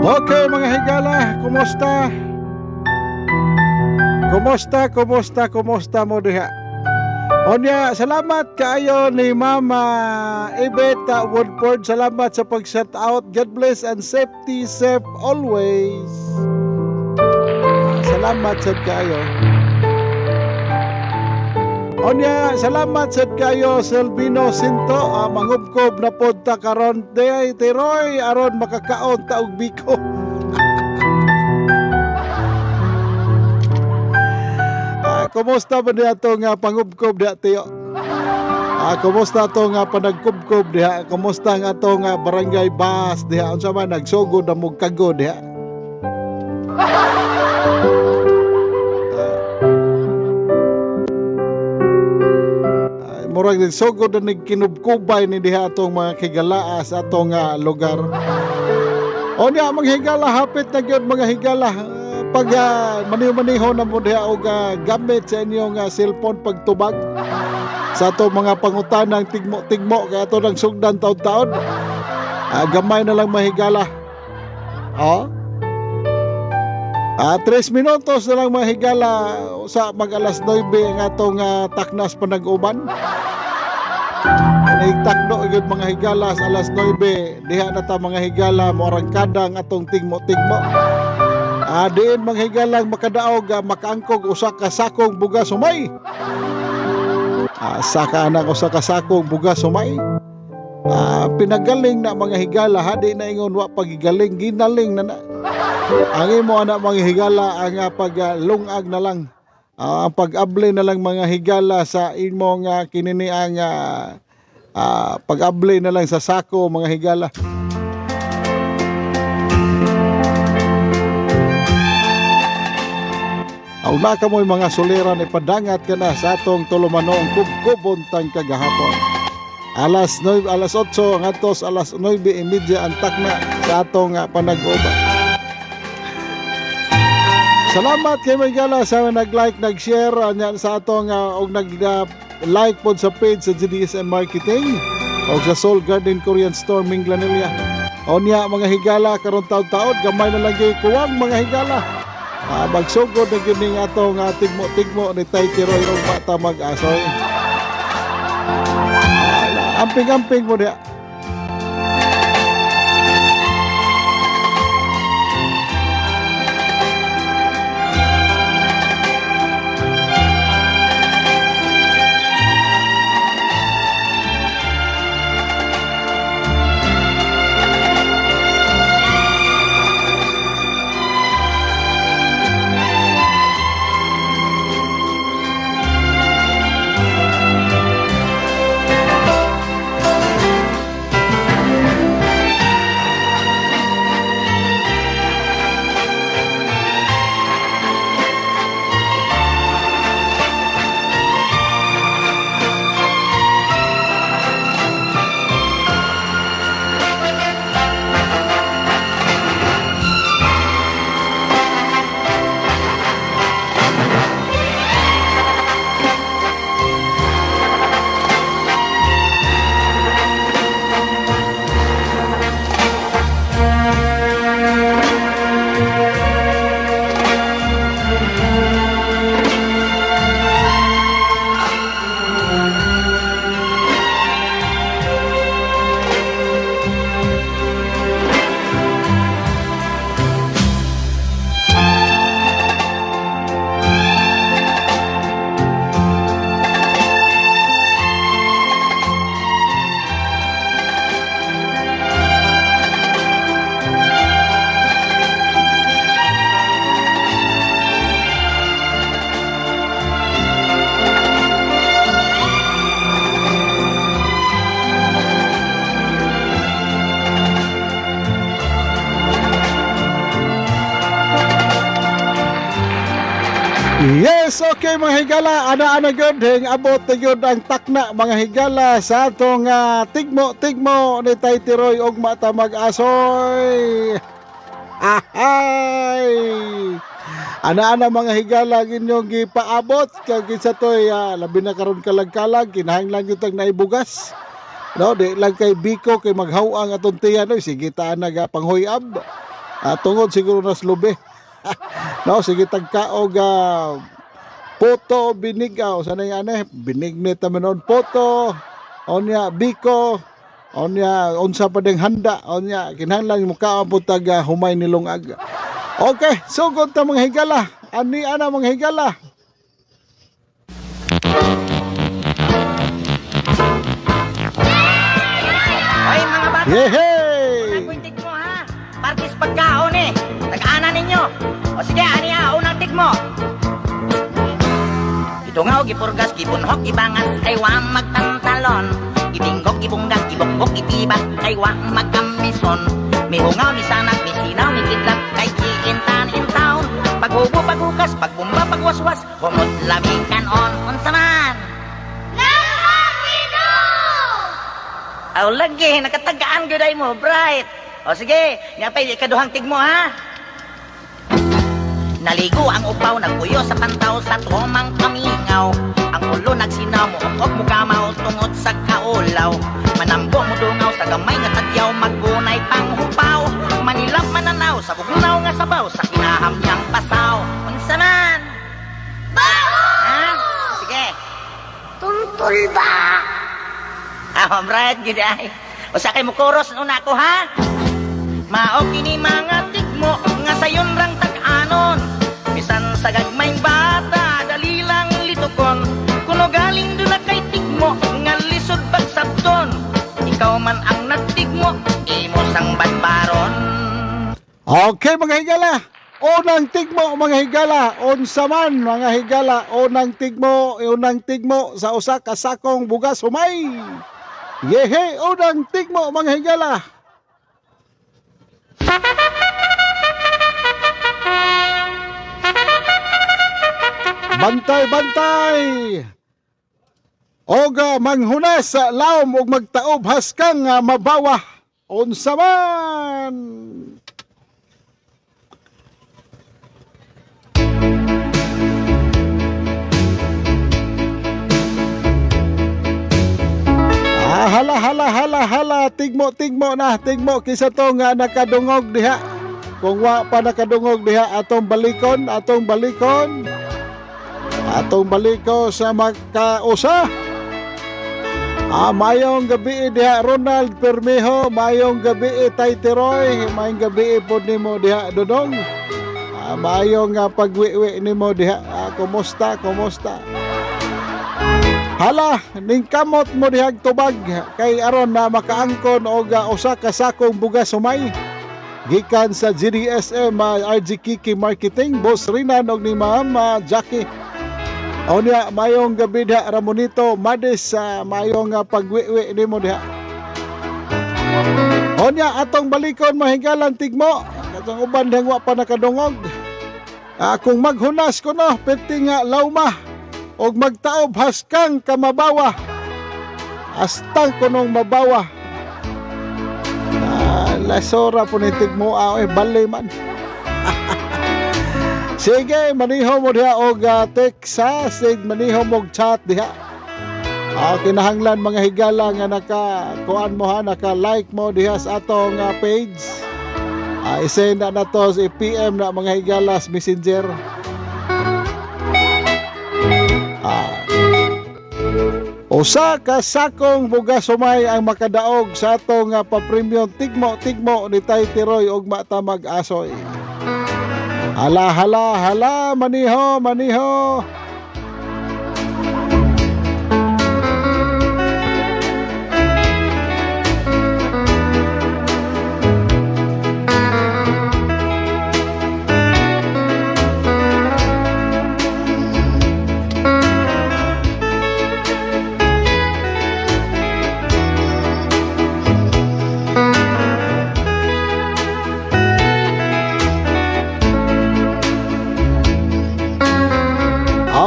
Okay, mga higala, kumusta? Kumusta, kumusta, kumusta mo diha? Onya, salamat kaayo ni Mama Ibeta Woodford. Salamat sa pag-shout out. God bless and safety safe always. Salamat sad kaayo. Onya, salamat sad kayo Selvino Sinto. Mangubkob na pod ta karon day tiroy aron makakaon ta og biko. Kumusta ba niya to nga pangubkob diha, tiyo? Kumusta to nga panagkubkob diha? Kumusta nga to nga barangay bus diha? Unsa man nagsugod na mog kago diha? Murag nagsugod na nagkinubkubay ni diha atong mga kigalaa sa atong lugar. O niya, mga higala, hapit na gyud, mga higala. Pag maniho-maniho na mo diha og gamit sa inyong cellphone pagtubag sa atong mga pangutanang tigmo-tigmo kay ato nang sugdan taon-taon. Gamay na lang, mahigala. Oh? 3 minutos na lang, mga higala, sa mag alas 9 ang atong taknas panag-uban. Takno gyud, mga higala, sa alas 9 diha na ta, mga higala, moarangkada ang atong tigmo-tigmo. Diin, mga higala, makadaog, makaangkog usa ka sakong bugas humay. Saka anak, usa ka sakong bugas humay. Pinagaling na, mga higala, hadi na ingon wa pagigaling, ginaling na na. Ang imo ana, mga higala, ang paglungag na lang. Ang pag-abli na lang, mga higala, sa imong kinini ang pag-abli na lang sa sako, mga higala. Aw na kamoy mga suliran, ipadangat ka na sa atong tulumanong kubkubon tang kagahapon. Alas 9, alas 8 ngadto sa alas 9:30 ang takna sa atong panag-uban. Salamat kay Miguel sa nag-like, nag-share niyan sa atong og nag-like pod sa page sa GDSM Marketing og sa Seoul Garden Korean Store Minglanilla. Onya, mga higala, karon taon-taon gamay na lang gyud kuwang, mga higala. Magsugod na gyud ning atong tigmo-tigmo ni Tay Tiroy rong bata mag-asoy. Amping-amping mo diha. Yes, okay, mga higala, ana-ana gyud hing abot na gyud ang takna, mga higala, sa atong tigmo-tigmo ni Tay Tiroy og mata mag-asoy. Ahay! Ana-ana, mga higala, ang inyong gipaabot kag kinsa toy labi na karon kalag-kalag kinahanglan gyud tag naibugas. No, di lang kay biko kay maghaw ang atong tiyan oy, sige ta na ga panghuyab. Tungod siguro nas lubi. No, sige tagkaog puto binigaw sa nang ane binignit naman noon puto onya biko onya unsa pa ding handa onya kinahanglan mo kaon pud tag humay nilungag. Okay, sugod ta mga higala. Ani ana mga higala. Hoy mga bata, Yehey! unang tigmo ha. Parkis pagkaon eh. Tag-ana ninyo. O sige, ani ha, unang tigmo. Ito nga o gipurgas, gibunhok, gibangas, kay wa magpantalon. Gibinggok, gibunggas, gibokbok, gitibas, kay wa magkamison. Mihungaw, misanag, misinaw, mikidlat, kay giintan in town. Paghubo, paghukas, pagbumba, pagwaswas, humot lami kanon. Unsa man? Aw lagi, nakatagaan gyud ay mo, bright. O sige, nga pa'y ikaduhang tigmo ha. Naligo ang upaw, nagpuyo sa pantaw sa tumang kamingaw. Ang ulo nagsinaw mo, ok mo kamaw tungod sa kaulaw. Manambo mo dungaw sa gamay nga tadyaw, maggunay panghupaw. Manilap mananaw sa bugnaw nga sabaw sa kinaham niyang pasaw. Unsa man? Ha? Sige. Tultul ba? Ah, bright gid ay. Usa kay mukuros una ko ha. Mao kini mga tigmo nga sayon rang tag-anon. Bisan sa gagmayng bata dali lang litukon. Kuno galing duna kay tigmo nga lisod pagsabton. Ikaw man ang nagtigmo, imo sang badbaron. Okay mga higala. Unang tigmo mga higala, unsa man mga higala, unang tigmo sa usa ka sakong bugas humay. Yehe, unang tigmo mga higala. Bantay, bantay! Oga manghunas sa laom ug magtaob haskang mabawa. Unsa man? Ah, hala, hala, hala, hala, tigmo, tigmo na, tigmo, kisa to nga nakadungog diha. Kung wa pa nakadungog diha, atong balikon, atong balikon. Atong baliko sa makausa. Ah, mayong gabi diha Ronald Permejo, mayong gabi Tay Tiroy, mayong gabi pod nimo diha Dodong. Ah, mayong pagwiwi nimo diha. Ah, kumusta, kumusta? Hala, ning kamot mo dihag tubag kay aron na makaangkon og usa ka sakong bugas humay. Gikan sa GDSM RG Kiki Marketing, Boss Rinan og ni Ma'am Jackie. Onya mayong gabi diha Ramonito Mades sa mayong pagwiwi nimo diha. Onya atong balikon mahigalan tigmo. Katong uban dihang wa pa nakadungog. Kung maghunas ko no, perti nga lauma og magtaob haskang kamabawa. Hastang kunong mabawa. Lasora po ni tigmo eh, bali man. Sige, maniho mo diha og text ha, sige maniho mo og chat diha. Kinahanglan mga higala nga naka kuan mo ha, naka like mo diha sa atong page. I-send na na to sa PM na mga higala sa Messenger. Usa ka sakong bugas humay ang makadaog sa atong papremyon tigmo-tigmo ni Tay Tiroy og matamag asoy. Hala, hala, hala, maniho, maniho.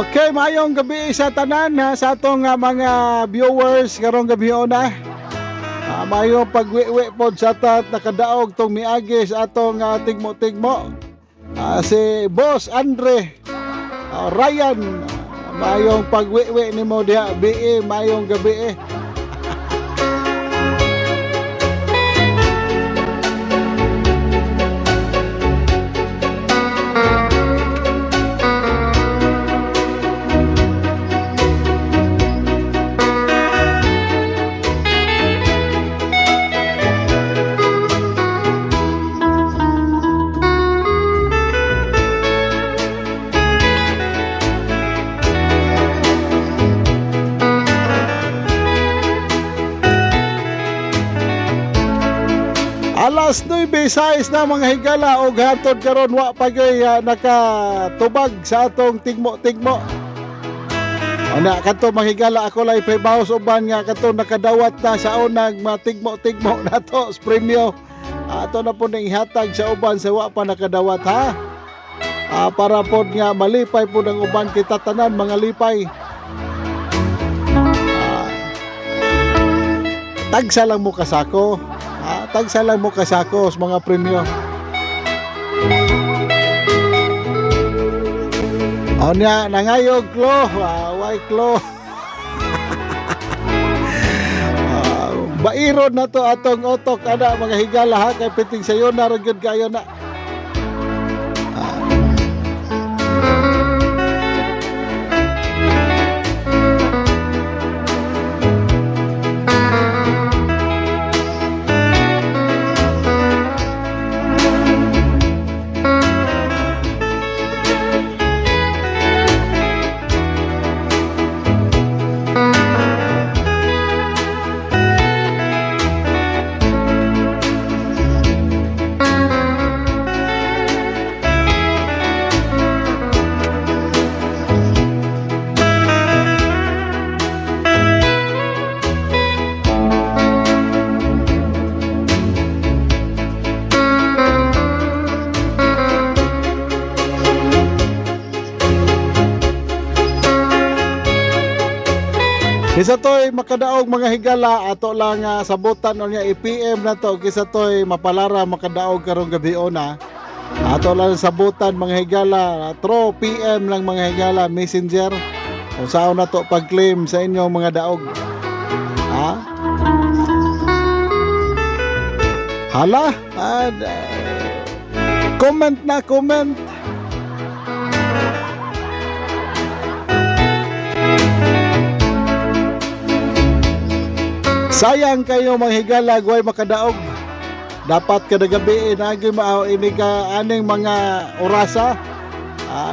Okay, maayong gabi sa tanan ha, sa atong mga viewers karong gabi na. Maayong pagwiwi pod sa tat nakadaog tong miagi sa atong tigmo-tigmo. Si Boss Andre Ryan, maayong pagwiwi nimo diha BE, maayong gabi eh. Alas 9:06 na, mga higala, og hantod karon wa pa gyud nakatubag sa atong tigmo-tigmo. Ana kadto, mga higala, ako lang ipahibaw sa uban nga kadto nakadawat na sa unang matigmo-tigmo nato sa premyo. Ato na po ning ihatag sa uban sa wa pa nakadawat, ha. Para pod nga malipay pod ang uban, kita tanan mga lipay. Tagsa lang mo kasako. Tagsa lang mo kasako sa mga premyo. O niya, nangayog klo. Way klo. Bairon na to atong otok ana, mga higala, ha, kay piting sayo na ra gyud kayo na. Kisa to'y makadaog, mga higala, ato lang sabutan o niya i-PM na to kisa to'y mapalara makadaog karong gabi na. Ato lang sabutan, mga higala, through PM lang, mga higala, Messenger. Kung saan na to pag-claim sa inyong mga daog. Ha? Hala? Comment na, comment. Sayang kayo, mga higala, way makadaog. Dapat kada gabi nagi mao ini ka aning mga orasa.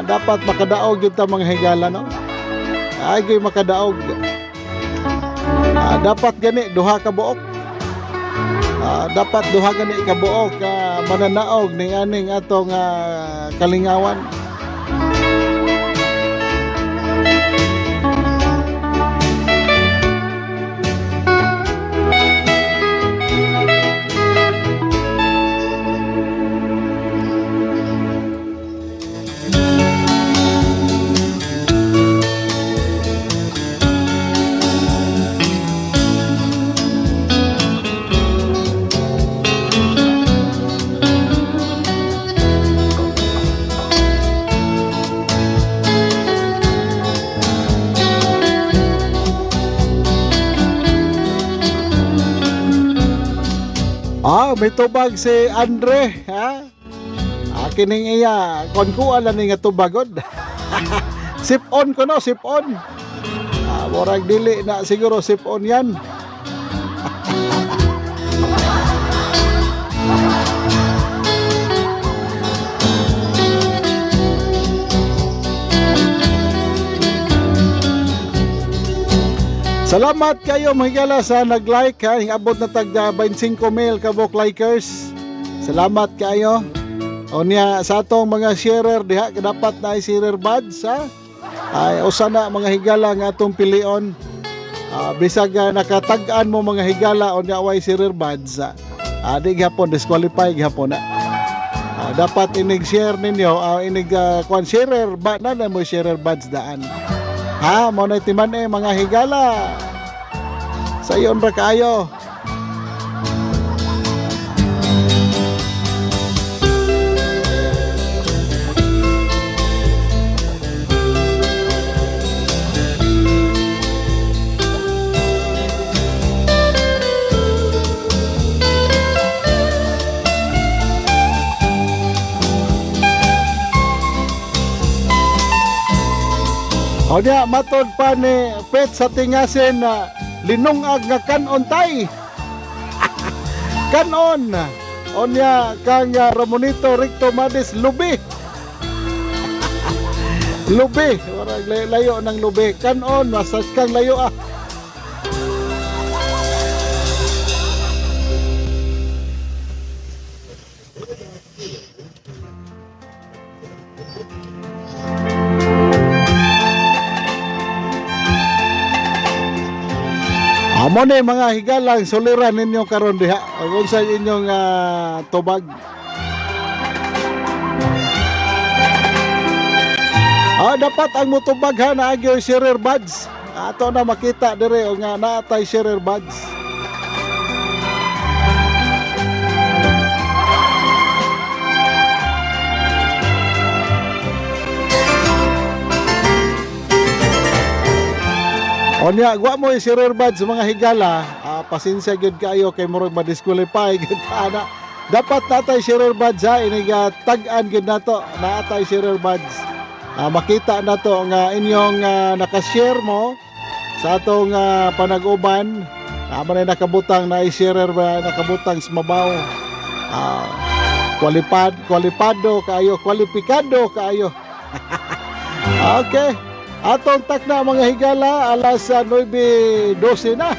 Dapat makadaog gyud ta, mga higala, no. Agi makadaog. Dapat gani duha ka buok. Dapat duha gani ka buok mananaog ni aning atong kalingawan. May tubag si Andre, ha? Kining iya, kon kuha lang ni nga tubagod. Sip on ko no, sip on. Murag dili na siguro sip on yan. Salamat kayo, mga higala, sa nag-like, ha. Abot na tag 25 mil kabok likers. Salamat kayo. O niya sa atong mga sharer diha, dapat na ay sharer buds, ha. Ay usa na, mga higala, nga atong pilion. Bisag nakatag-an mo, mga higala, o niya way sharer buds, ha. Di gihapon disqualify gihapon na. Dapat inig share ninyo, inig kwan sharer ba na na mo sharer buds daan. Ha, mo na timan eh, mga higala. Sayon ra kaayo. O niya, matod pa ni Pet sa tingasin na linungag nga kanon tay. Kanon. O niya, kang Ramonito Recto Madis, lubi. Lubi. Warag layo ng lubi. Kanon, masas kang layo ah. Amo ni mga higalang suliran ninyo karon diha. Ug unsay inyong tubag? Dapat ang motubag ha, naa gyoy sharer buds. Ato na makita dire o nga naatay sharer buds. Onya, gwa mo i-sharer buds mga higala, pasensya gyud kaayo kay murag ma-disqualify gyud ta ana. Dapat natay sharer buds ha, iniga tag-an gyud nato, naatay sharer buds. Makita nato nga inyong naka-share mo sa atong panag-uban. Tama na nakabutang na i-sharer ba, nakabutang sa mabaw. Kwalipado kaayo, kwalipikado kaayo. Okay. Atong takna mga higala alas 9:12 na.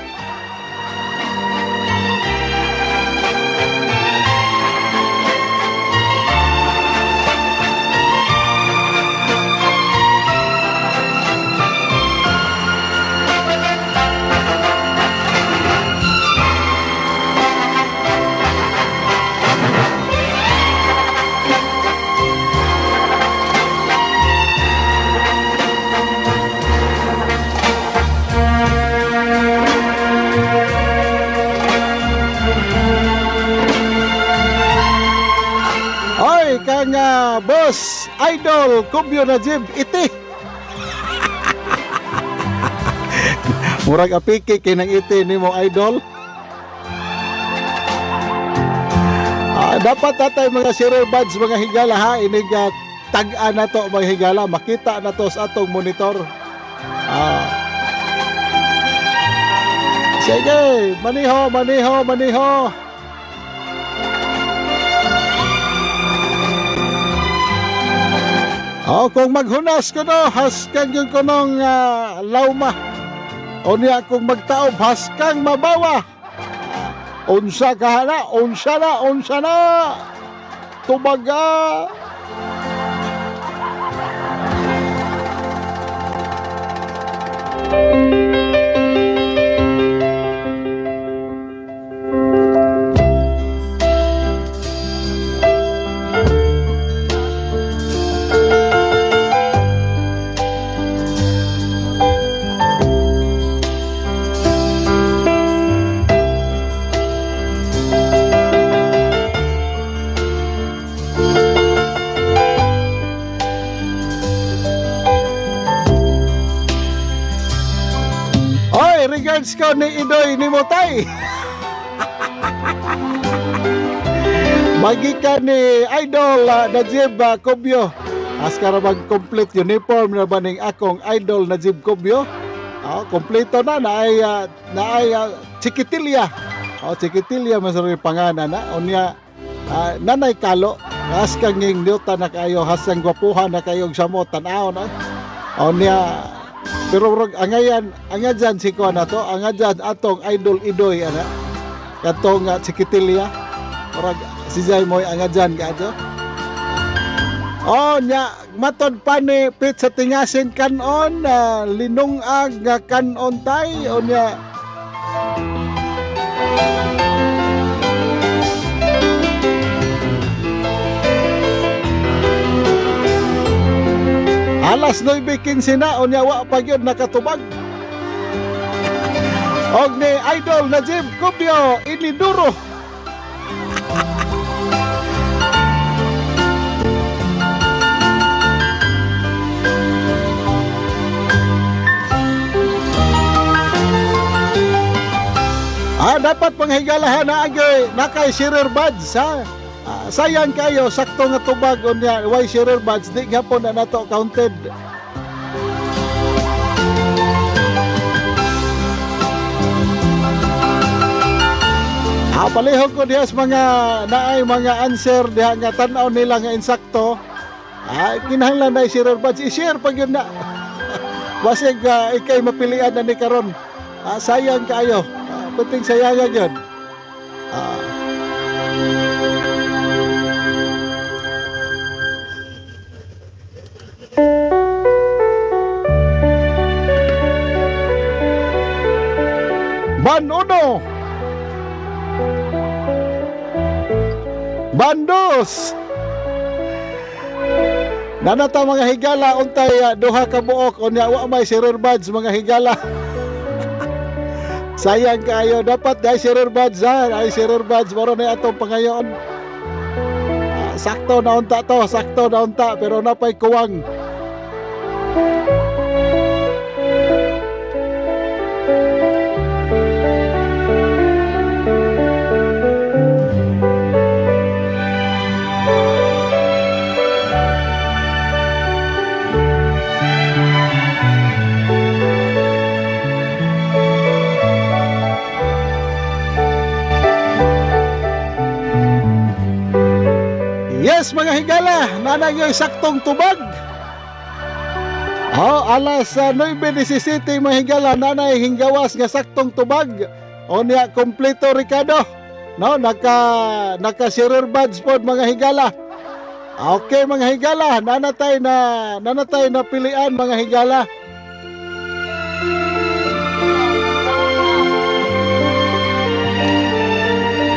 Oy, kang boss idol Kubyo Najib iti. Murag apiki kay nang iti nimo idol. Dapat tatay mga sharer buds mga higala ha, inig tag-an nato mga higala, makita nato sa atong monitor. Sige, maniho, maniho, maniho. Oh, kung maghunas ko no, haskang yung kunong lauma. O niya kung magtaob, haskang mabawa. Unsa ka hala, unsa na, unsa na. Tubaga. Oy, regards ko ni Idoy ni Motay. Magikan ni Idol Najib Cobio. Askara bang complete uniform na ba ning akong Idol Najib Cobio? Oh, kompleto na naay naay chikitilya. Oh, chikitilya man sa pangalan na. Unya nanay kalo. Askang nging niyota na kayo, hasang gwapuhan na kayo samo tan-aw na. Unya pero murag angayan, angajan si kuan ato, angajan atong Idol Idoy ana. Katong chikitilya. Murag si Jai moy angajan kaadto. Oh, nya matod pa ni Pete sa tingasin kanon, linungag nga kanon tay, o nya alas 9:15 na, o nya wa pa gyud nakatubag. Og ni Idol Najib Cubio iniduro. Dapat panghigalahan na agay nakay sharer buds ha. Sayang kayo sakto nga tubag unya why sharer buds di gyapon na nato counted. Palihog ko diha sa mga naay mga answer diha nga tan-aw nila nga insakto. Kinahanglan na i-share buds, i-share pag yun na. Basig ikay mapilian na ni karon. Sayang kaayo. Puting sayangan yun. Ban uno. Ban dos. Nanata, mga higala, untay duha ka buok, unya wa may shearer buds, mga higala. Sayang kaayo, dapat ay shearer buds ha, ay shearer buds moro na atong pangayon. Sakto na unta to, sakto na unta, pero napay kuwang. Yes, mga higala, nanay yung saktong tubag. Oh, alas 9:17, mga higala, nanay hinggawas nga saktong tubag. O niya, kompleto Ricardo. No, naka shearer buds pod, mga higala. Okay, mga higala, nanatay na pilian, mga higala.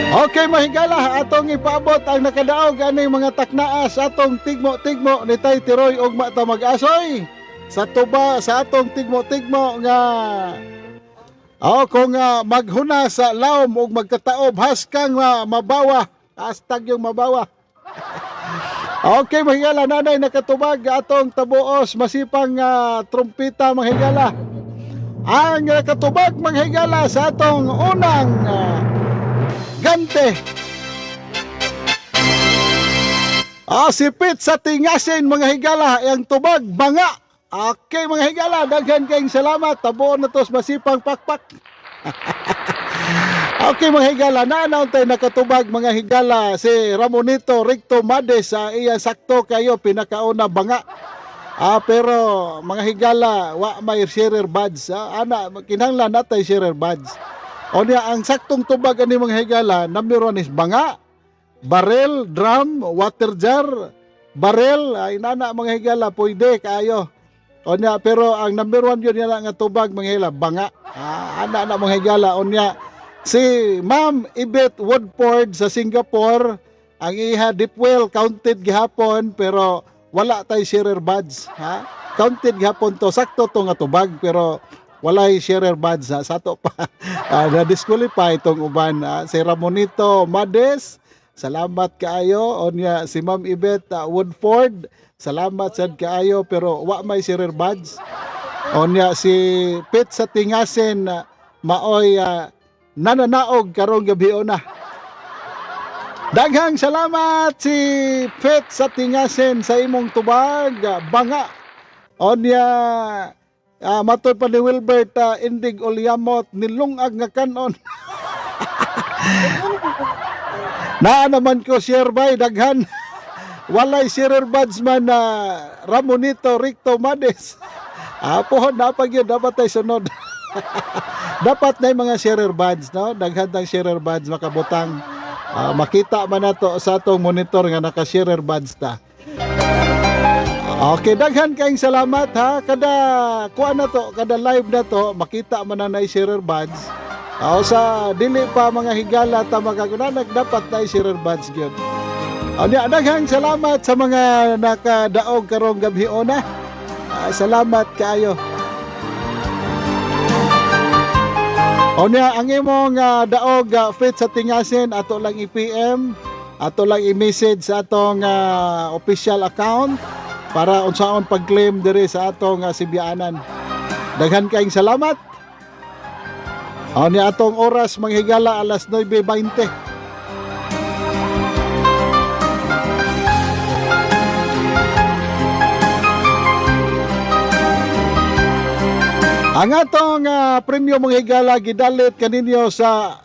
Okay, mga higala, atong ipaabot ang nakadaog aning mga taknaas atong tigmo-tigmo ni Tay Tiroy ugma ta mag-asoy sa tuba sa atong tigmo-tigmo nga. Oh, kung maghuna sa lawom ug magkataob haskang mabawa, #YungMabawa. Okay, mga higala, nanay nakatubag atong tabuos masipang trumpita, mga higala. Ang katubag, mga higala, sa atong unang gante. Sipit sa tingasin, mga higala, ang tubag banga. Okay, mga higala, daghan kayong salamat. Tabuon na to sa masipang pakpak. Okay, mga higala, naanaw tayo nakatubag, mga higala, si Ramonito Recto Mades sa iya, sakto kayo, pinakauna banga. Pero mga higala, wa may shearer buds. Ana, kinahanglan natay shearer buds. O niya, ang saktong tubag ani, mga higala, number one is banga, barrel, drum, water jar, barrel, ay nana, mga higala, pwede kaayo. O niya, pero ang number one yun niya nga tubag, mga higala, banga. Ana na, mga higala, o niya, si Ma'am Ibet Woodford sa Singapore, ang iha deep well counted gihapon pero wala tay shearer buds ha. Counted gihapon to, sakto to nga tubag pero walay shearer buds ha. Sato pa na disqualify itong uban ha. Si Ramonito Mades, salamat kaayo. Onya si Ma'am Ibet Woodford, salamat sad kaayo pero wa may shearer buds. Onya si Pete sa Tingasin, maoy nananaog karong gabi na. Daghang salamat si Pet sa Tingasin sa imong tubag, banga. Onya matod pa ni Wilbert Indig Olyamot, nilungag nga kanon. Naa naman ko share by daghan. Walay sharer buds man na Ramonito Recto Mades. Pohon na pag yun, dapat ay sunod. Dapat na yung mga sharer buds, no? Daghan tang sharer buds makabutang. Makita man nato sa atong monitor nga naka-sharer buds ta. Okay, daghan kayong salamat ha. Kada kuan na to, kada live na to, makita man na sharer buds. O sa dili pa, mga higala, ta magagunanag dapat na sharer buds gyud. O niya, daghang salamat sa mga nakadaog karong gabi ona. Salamat kaayo. O niya, ang imong daog fit sa Tingasin, ato lang i-PM, ato lang i-message sa atong official account para unsaon pag-claim diri sa atong Sibianan. Daghan kayong salamat. O niya, atong oras, mga higala, alas 9:20. Ang atong premyo, mga higala, gidalit kaninyo sa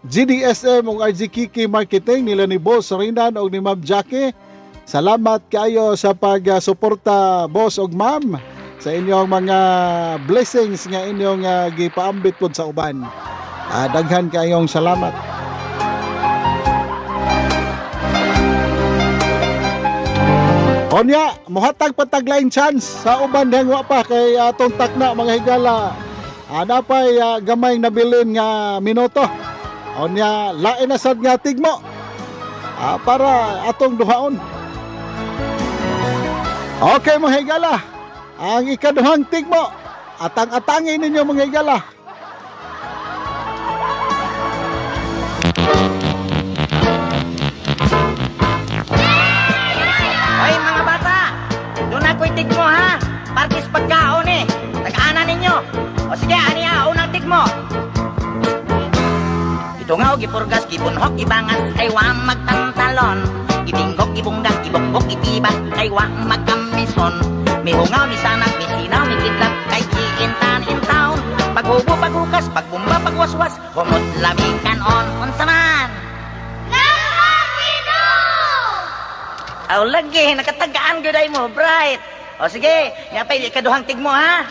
GDSM ug RG Kiki Marketing nila ni Boss Rinan ug ni Ma'am Jackie. Salamat kayo sa pag-suporta, boss ug ma'am, sa inyong mga blessings nga inyong gipaambit pod sa uban. Daghan kayong salamat. Onya, muhatag pataglaing chance sa uban dihang wa pa kay atong takna, mga higala. Napay gamay nabilin nga minuto. Unya lain na sad nga tigmo. Para atong duhaon. Okay, mga higala. Ang ikaduhang tigmo. Atang-atangin ninyo, mga higala. Hoy, mga bata, doon ako'y tigmo ha. Parkis pagkaon eh. Tag-ana ninyo. O sige, ani ha, unang tigmo. Ito nga, gipurgas, gibunhok, gibangas, kay wa magpantalon. Gibinggok, gibungga, gibokbok, itibak, kay wa magkamison. Mihungaw, misanag, misinaw, mikidlat, kay giintan in town. Paghubo, paghukas, pagbumba, pagwaswas, humot lamikan on, unsa man. Aw lagi, nakatagaan gyud ay mo, bright. O sige, nga pa ikaduhang tigmo ha.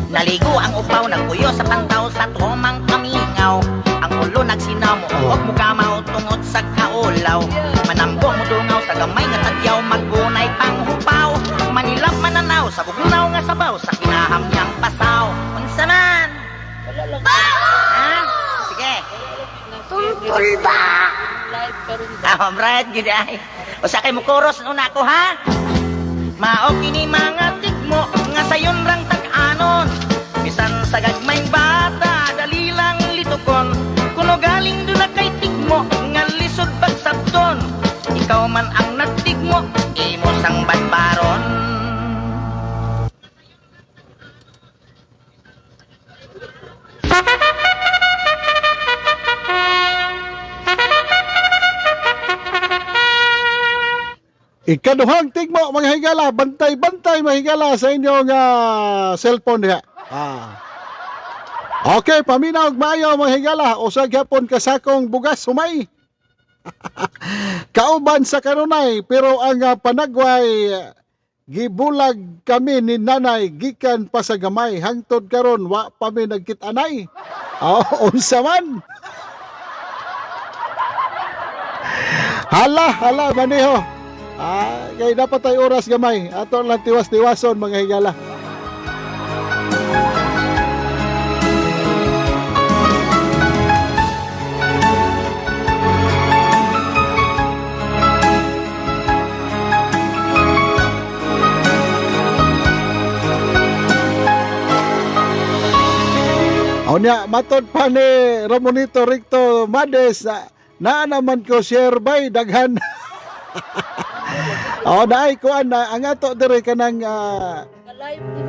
Naligo ang upaw, nagpuyo sa pantaw sa tumang kamingaw. Ang ulo nagsinaw mo, og mukamaw tungod sa kaulaw. Manambo mo dungaw sa gamay nga tadyaw, maggunay panghupaw. Manilap mananaw sa bugnaw nga sabaw sa kinaham niyang pasaw. Unsa man? Ha? Sige. Tuntol ba? Ah, right, gid ay. Usa kay mukuros una ko ha. Mao kini mga tigmo nga sayon rang tag-anon. Bisan sa gagmayng bata, dali lang litukon. Kuno galing doon na kay tigmo nga lisod pagsabton. Ikaw man ang nagtigmo, imo sang badbaron. Ikaduhang tigmo, mga higala, bantay-bantay, mga higala, sa inyong cellphone diha. Okay, paminaw og maayo, mga higala, usa gyapon kasakong bugas humay. Kauban sa kanunay, pero ang panagway gibulag kami ni nanay gikan pa sa gamay hangtod karon wa pa mi nagkit-anay. Oh, unsa man? Hala, hala, maneho. Kay dapat ay oras gamay. Ato lang tiwas-tiwason, mga higala. Unya, matod pa ni Ramonito Recto Mades, naa naman ko share bay daghan. Oh, naay kuan na ang ato diri kanang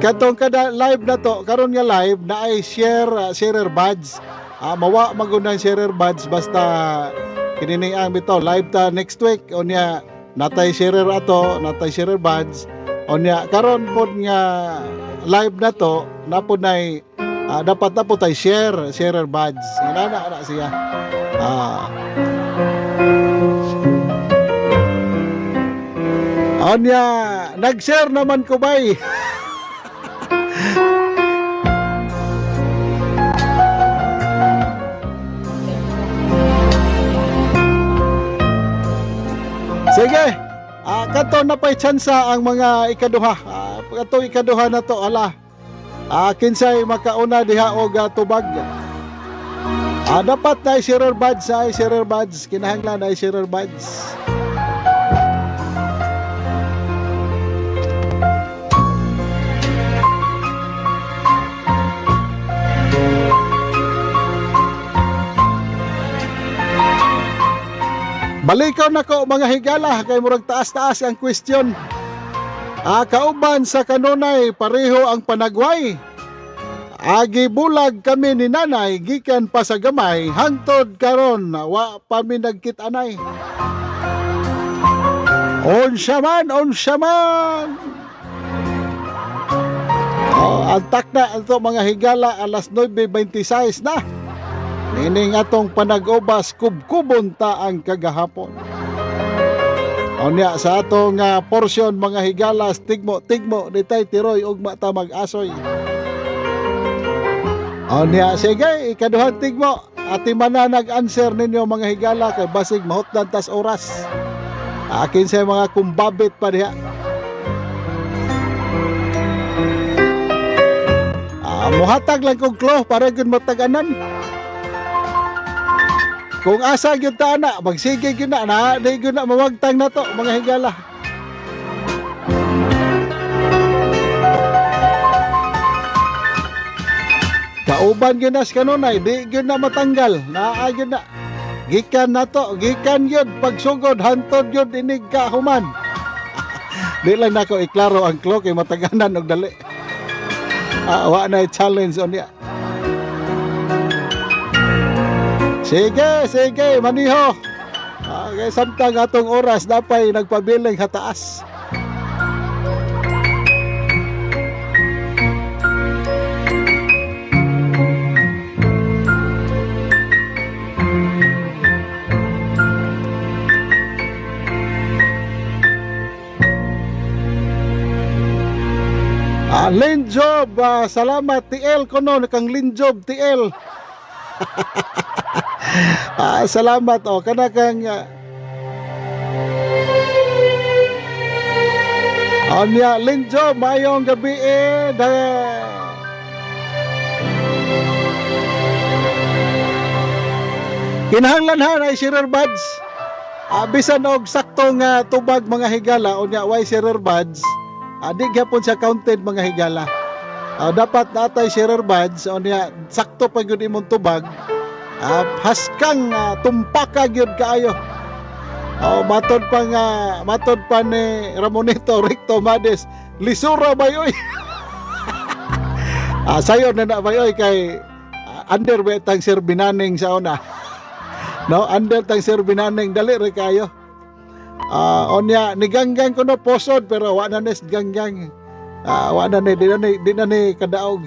katong kada live na to, karon nga live naay share sharer badge. Mawa magunang sharer badge basta kini ang bitaw live ta next week, unya natay sharer ato, natay sharer badge. Unya karon pod nga live na to, napod nay dapat na po tay sharer badge. Nga na na siya. Onya, nag-share naman ko bay. Sige. Kato na pa'y tsansa ang mga ikaduha. Kato ikaduha na to, ala. Kinsay makauna diha og tubag. Dapat na sharer badge, ay sharer badge. Kinahanglan ay sharer badge. Balikaw na ko, mga higala, kay murag taas-taas ang question. Kauban sa kanunay pareho ang panagway. Agi bulag kami ni nanay gikan pa sa gamay hangtod karon wa pa mi nagkit-anay. Unsa man, unsa man. Oh, antak na ato, mga higala, alas 9:26 na. Nining atong panag-ubas, kubkubon ta ang kagahapon. Unya sa atong porsyon, mga higalas, tigmo tigmo ni tay tiroy, ugma ta mag-asoy. Unya sige, ikaduhang tigmo. Ati man na nag-answer ninyo, mga higala, kay basig mahutdan tas oras. Akin sa mga kumbabit pa diha. Muhatag lang kog clue para gyud mataganan. Kung asa gyud ta ana, magsige gyud na na, di gyud na mawagtang nato mga higala. Kauban gyud na sa kanunay, di gyud na matanggal, naa gyud na. Gikan nato, gikan gyud pagsugod hantod gyud inig ka human. Di lang nako iklaro ang clue kay mataganan og dali. Wa na challenge unya. Sige, sige, maniho. Kay samtang atong oras napay nagpabiling hataas. Linjob, salamat TL kono kang Linjob TL. Salamat oh kana kang Anya Linjob, maayong gabi eh. Da Kinahanglan ha na sharer buds. Bisan og sakto nga tubag mga higala unya way sharer buds. Di gyapon siya counted mga higala. Dapat natay sharer buds unya sakto pa gyud imong tubag. Haskang tumpaka gyud kaayo. Oh, matod pa nga matod pa ni Ramonito Recto Mades, lisura bay oy. Sayo na na bay oy kay under ba tang Sir Binaning sa una. No, under tang Sir Binaning dali ra kayo. Onya ni Ganggang kuno posod pero wa na ni Ganggang. Wa na ni di na ni kadaog.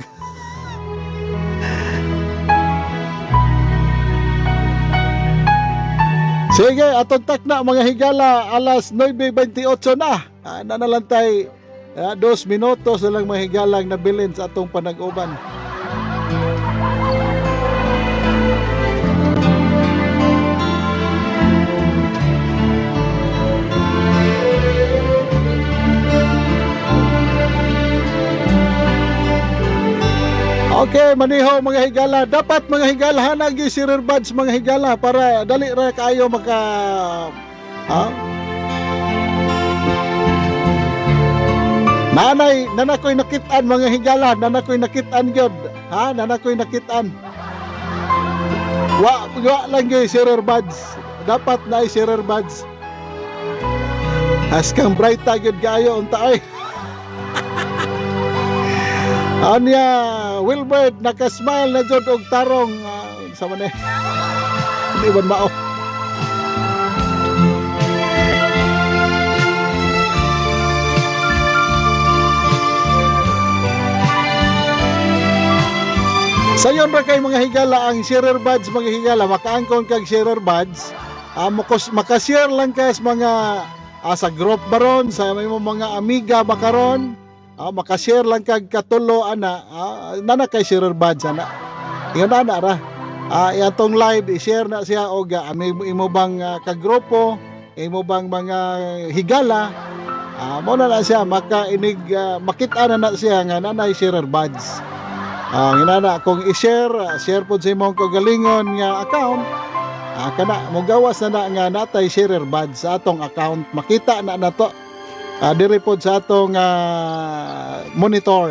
Sige, atong takna mga higala alas 9:28 na. Nanalantay 2 minutos na lang mga higalang nabilin sa atong panag-uban. Okay, maniho mga higala. Dapat mga higala hanag yung sharer buds mga higala para dali ra kaayo maka ha? Nanay, nanakoy nakitaan mga higala, nanakoy nakitaan gyud. Ha, nanakoy nakitaan. Wa wa lang gyud sharer buds. Dapat na sharer buds. Haskang bright ta gyud kaayo unta ay. Anya, Wilbert nakasmile na jud og tarong sa man eh. Hindi man mao. Sayon ra kay mga higala ang sharer buds mga higala, makaangkon kag sharer buds. Makashare lang ka sa mga sa group baron sa imong mga amiga ba karon. Makashare lang kag katulo ana, nana kay sharer buds ana. Ingon ana ra. Atong live i-share na siya og imo bang kagrupo, imo bang mga higala. Mo na na siya makainig makita na na siya nga nanay sharer buds. Inana kung i-share, share pod sa imong kagalingon nga account. Kana mogawas na na nga natay sharer buds sa atong account. Makita na nato. Diri pod sa atong monitor.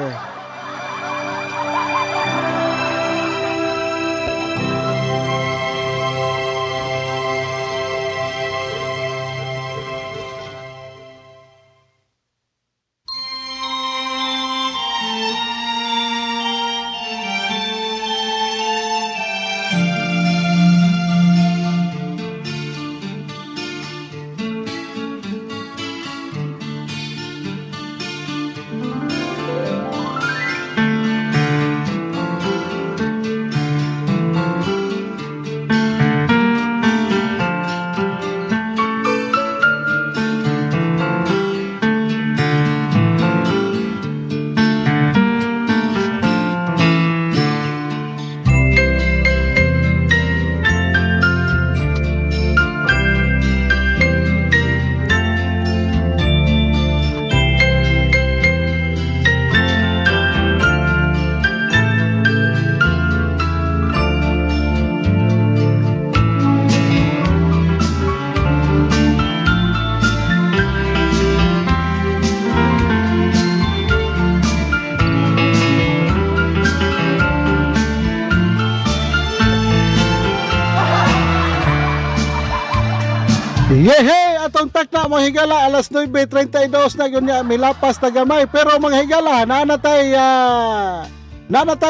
Yehey! Atong takna, mga higala, alas 9:32 na yun nga, milapas na gamay. Pero mga higala, naanatay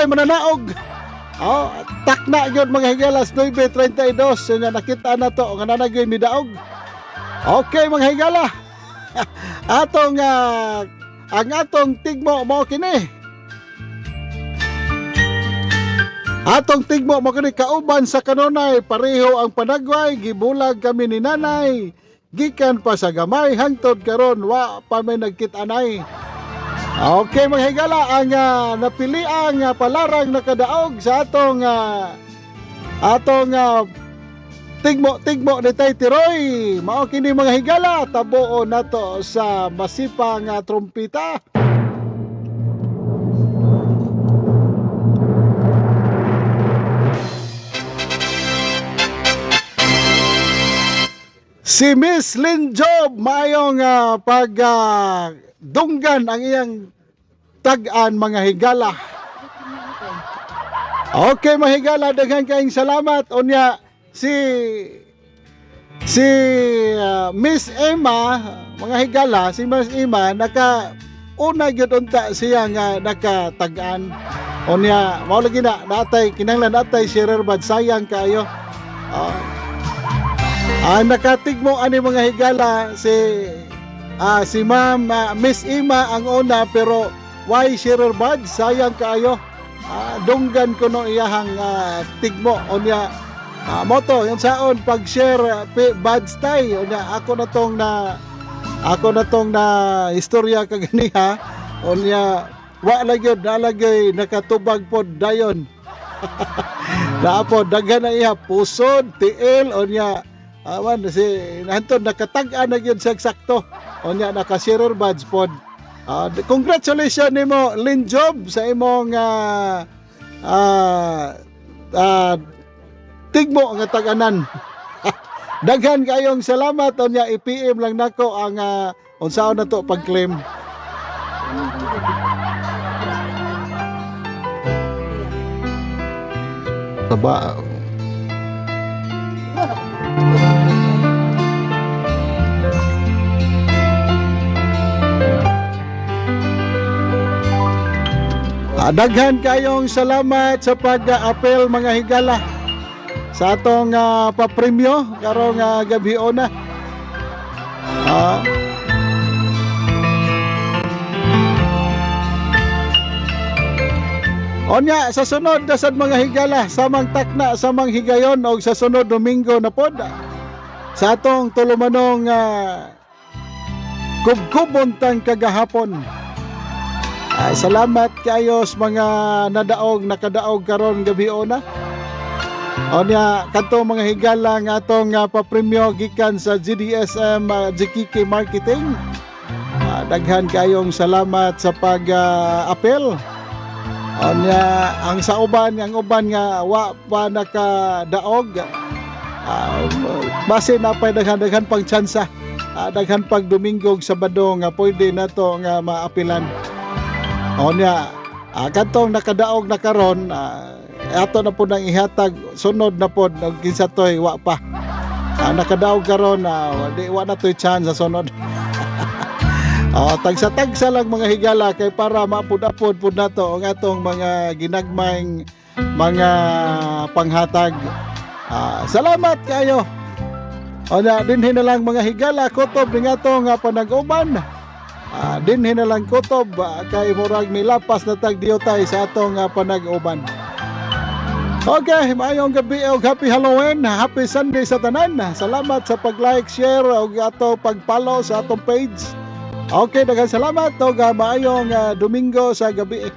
mananaog. Oh, takna yun, mga higala, alas 9:32. Yun nga, nakita na to, nga nanagyoy midaog. Okay, mga higala. Atong, ang atong tigmo mo kini. Atong tigmo mo kini, kauban sa kanunay, pareho ang panagway, gibulag kami ni nanay. Gikan pa sa gamay, hangtod karon wa pa may nagkit-anay. Okay, mga higala, ang napili ang palarang nakadaog sa atong tigmo tigmo ni Tay Tiroy. Mao kini, mga higala, tabuo nato sa masipang trumpita. Si Miss Lynn Job, maayong pag dunggan ang iyang tag-an, mga higala. Okay, mga higala, daghan kayong salamat. Unya si Miss Emma, mga higala, si Miss Emma naka una gyud unta siya nga nakatag-an. Unya mao lagi na natay kinahanglan natay sharer bad, sayang kaayo. Ang nakatigmo ani, mga higala, si Ma'am Miss Emma ang una, pero why sharer bad, sayang kaayo. Dunggan ko no iyahang tigmo. Unya moto yung saon pag share buds tay. Unya ako na tong na istorya kaganiha. Unya wa lagi nalagay nakatubag pod dayon. Naa po daghan na iya pusod, tiil. Unya awan si hantod nakatag-an na gyud siya sakto. Unya naka-sharer badge pod. Congratulations nimo, Lynn Job, sa imong tigmo nga tag-anan. Daghan kayong salamat. Unya i-PM lang nako ang unsaon na to pag-claim. Taba. Daghan kayong salamat sa pag-apel, mga higala, sa atong papremyo karong gabi na. Onya sa sunod na sad, mga higala, samang takna, samang higayon og sa sunod Domingo na pod sa atong tulumanong kubkubon tang kagahapon. Salamat kayo sa mga nadaog, nakadaog karon gabi na. Onya kadto, mga higala, nga atong papremyo gikan sa GDSM GKK Marketing. Daghan kayong salamat sa pag-apel. Onya ang sa uban, ang uban nga wa pa nakadaog, base na pa daghan-daghan pang tsansa. Daghan pag Domingo ug Sabado nga pwede nato nga maapilan. Onya kadtong nakadaog na karon, ato na po nang ihatag sunod na pod og kinsa toy wa pa. Nakadaog karon, di wa na toy chance sa sunod. Oh, tagsa-tagsa lang, mga higala, kay para maapod-apod pud nato ang atong mga ginagmayng mga panghatag. Salamat kayo. Onya dinhi na lang, mga higala, kutob ning atong panag-uban. Dinhi na lang kutob, kay murag milapas na tag diutay sa atong panag-uban. Okay, maayong gabi og happy Halloween, happy Sunday sa tanan. Salamat sa pag-like, share ug ato pag-follow sa atong page. Okay, daghang salamat ug maayong Domingo sa gabi.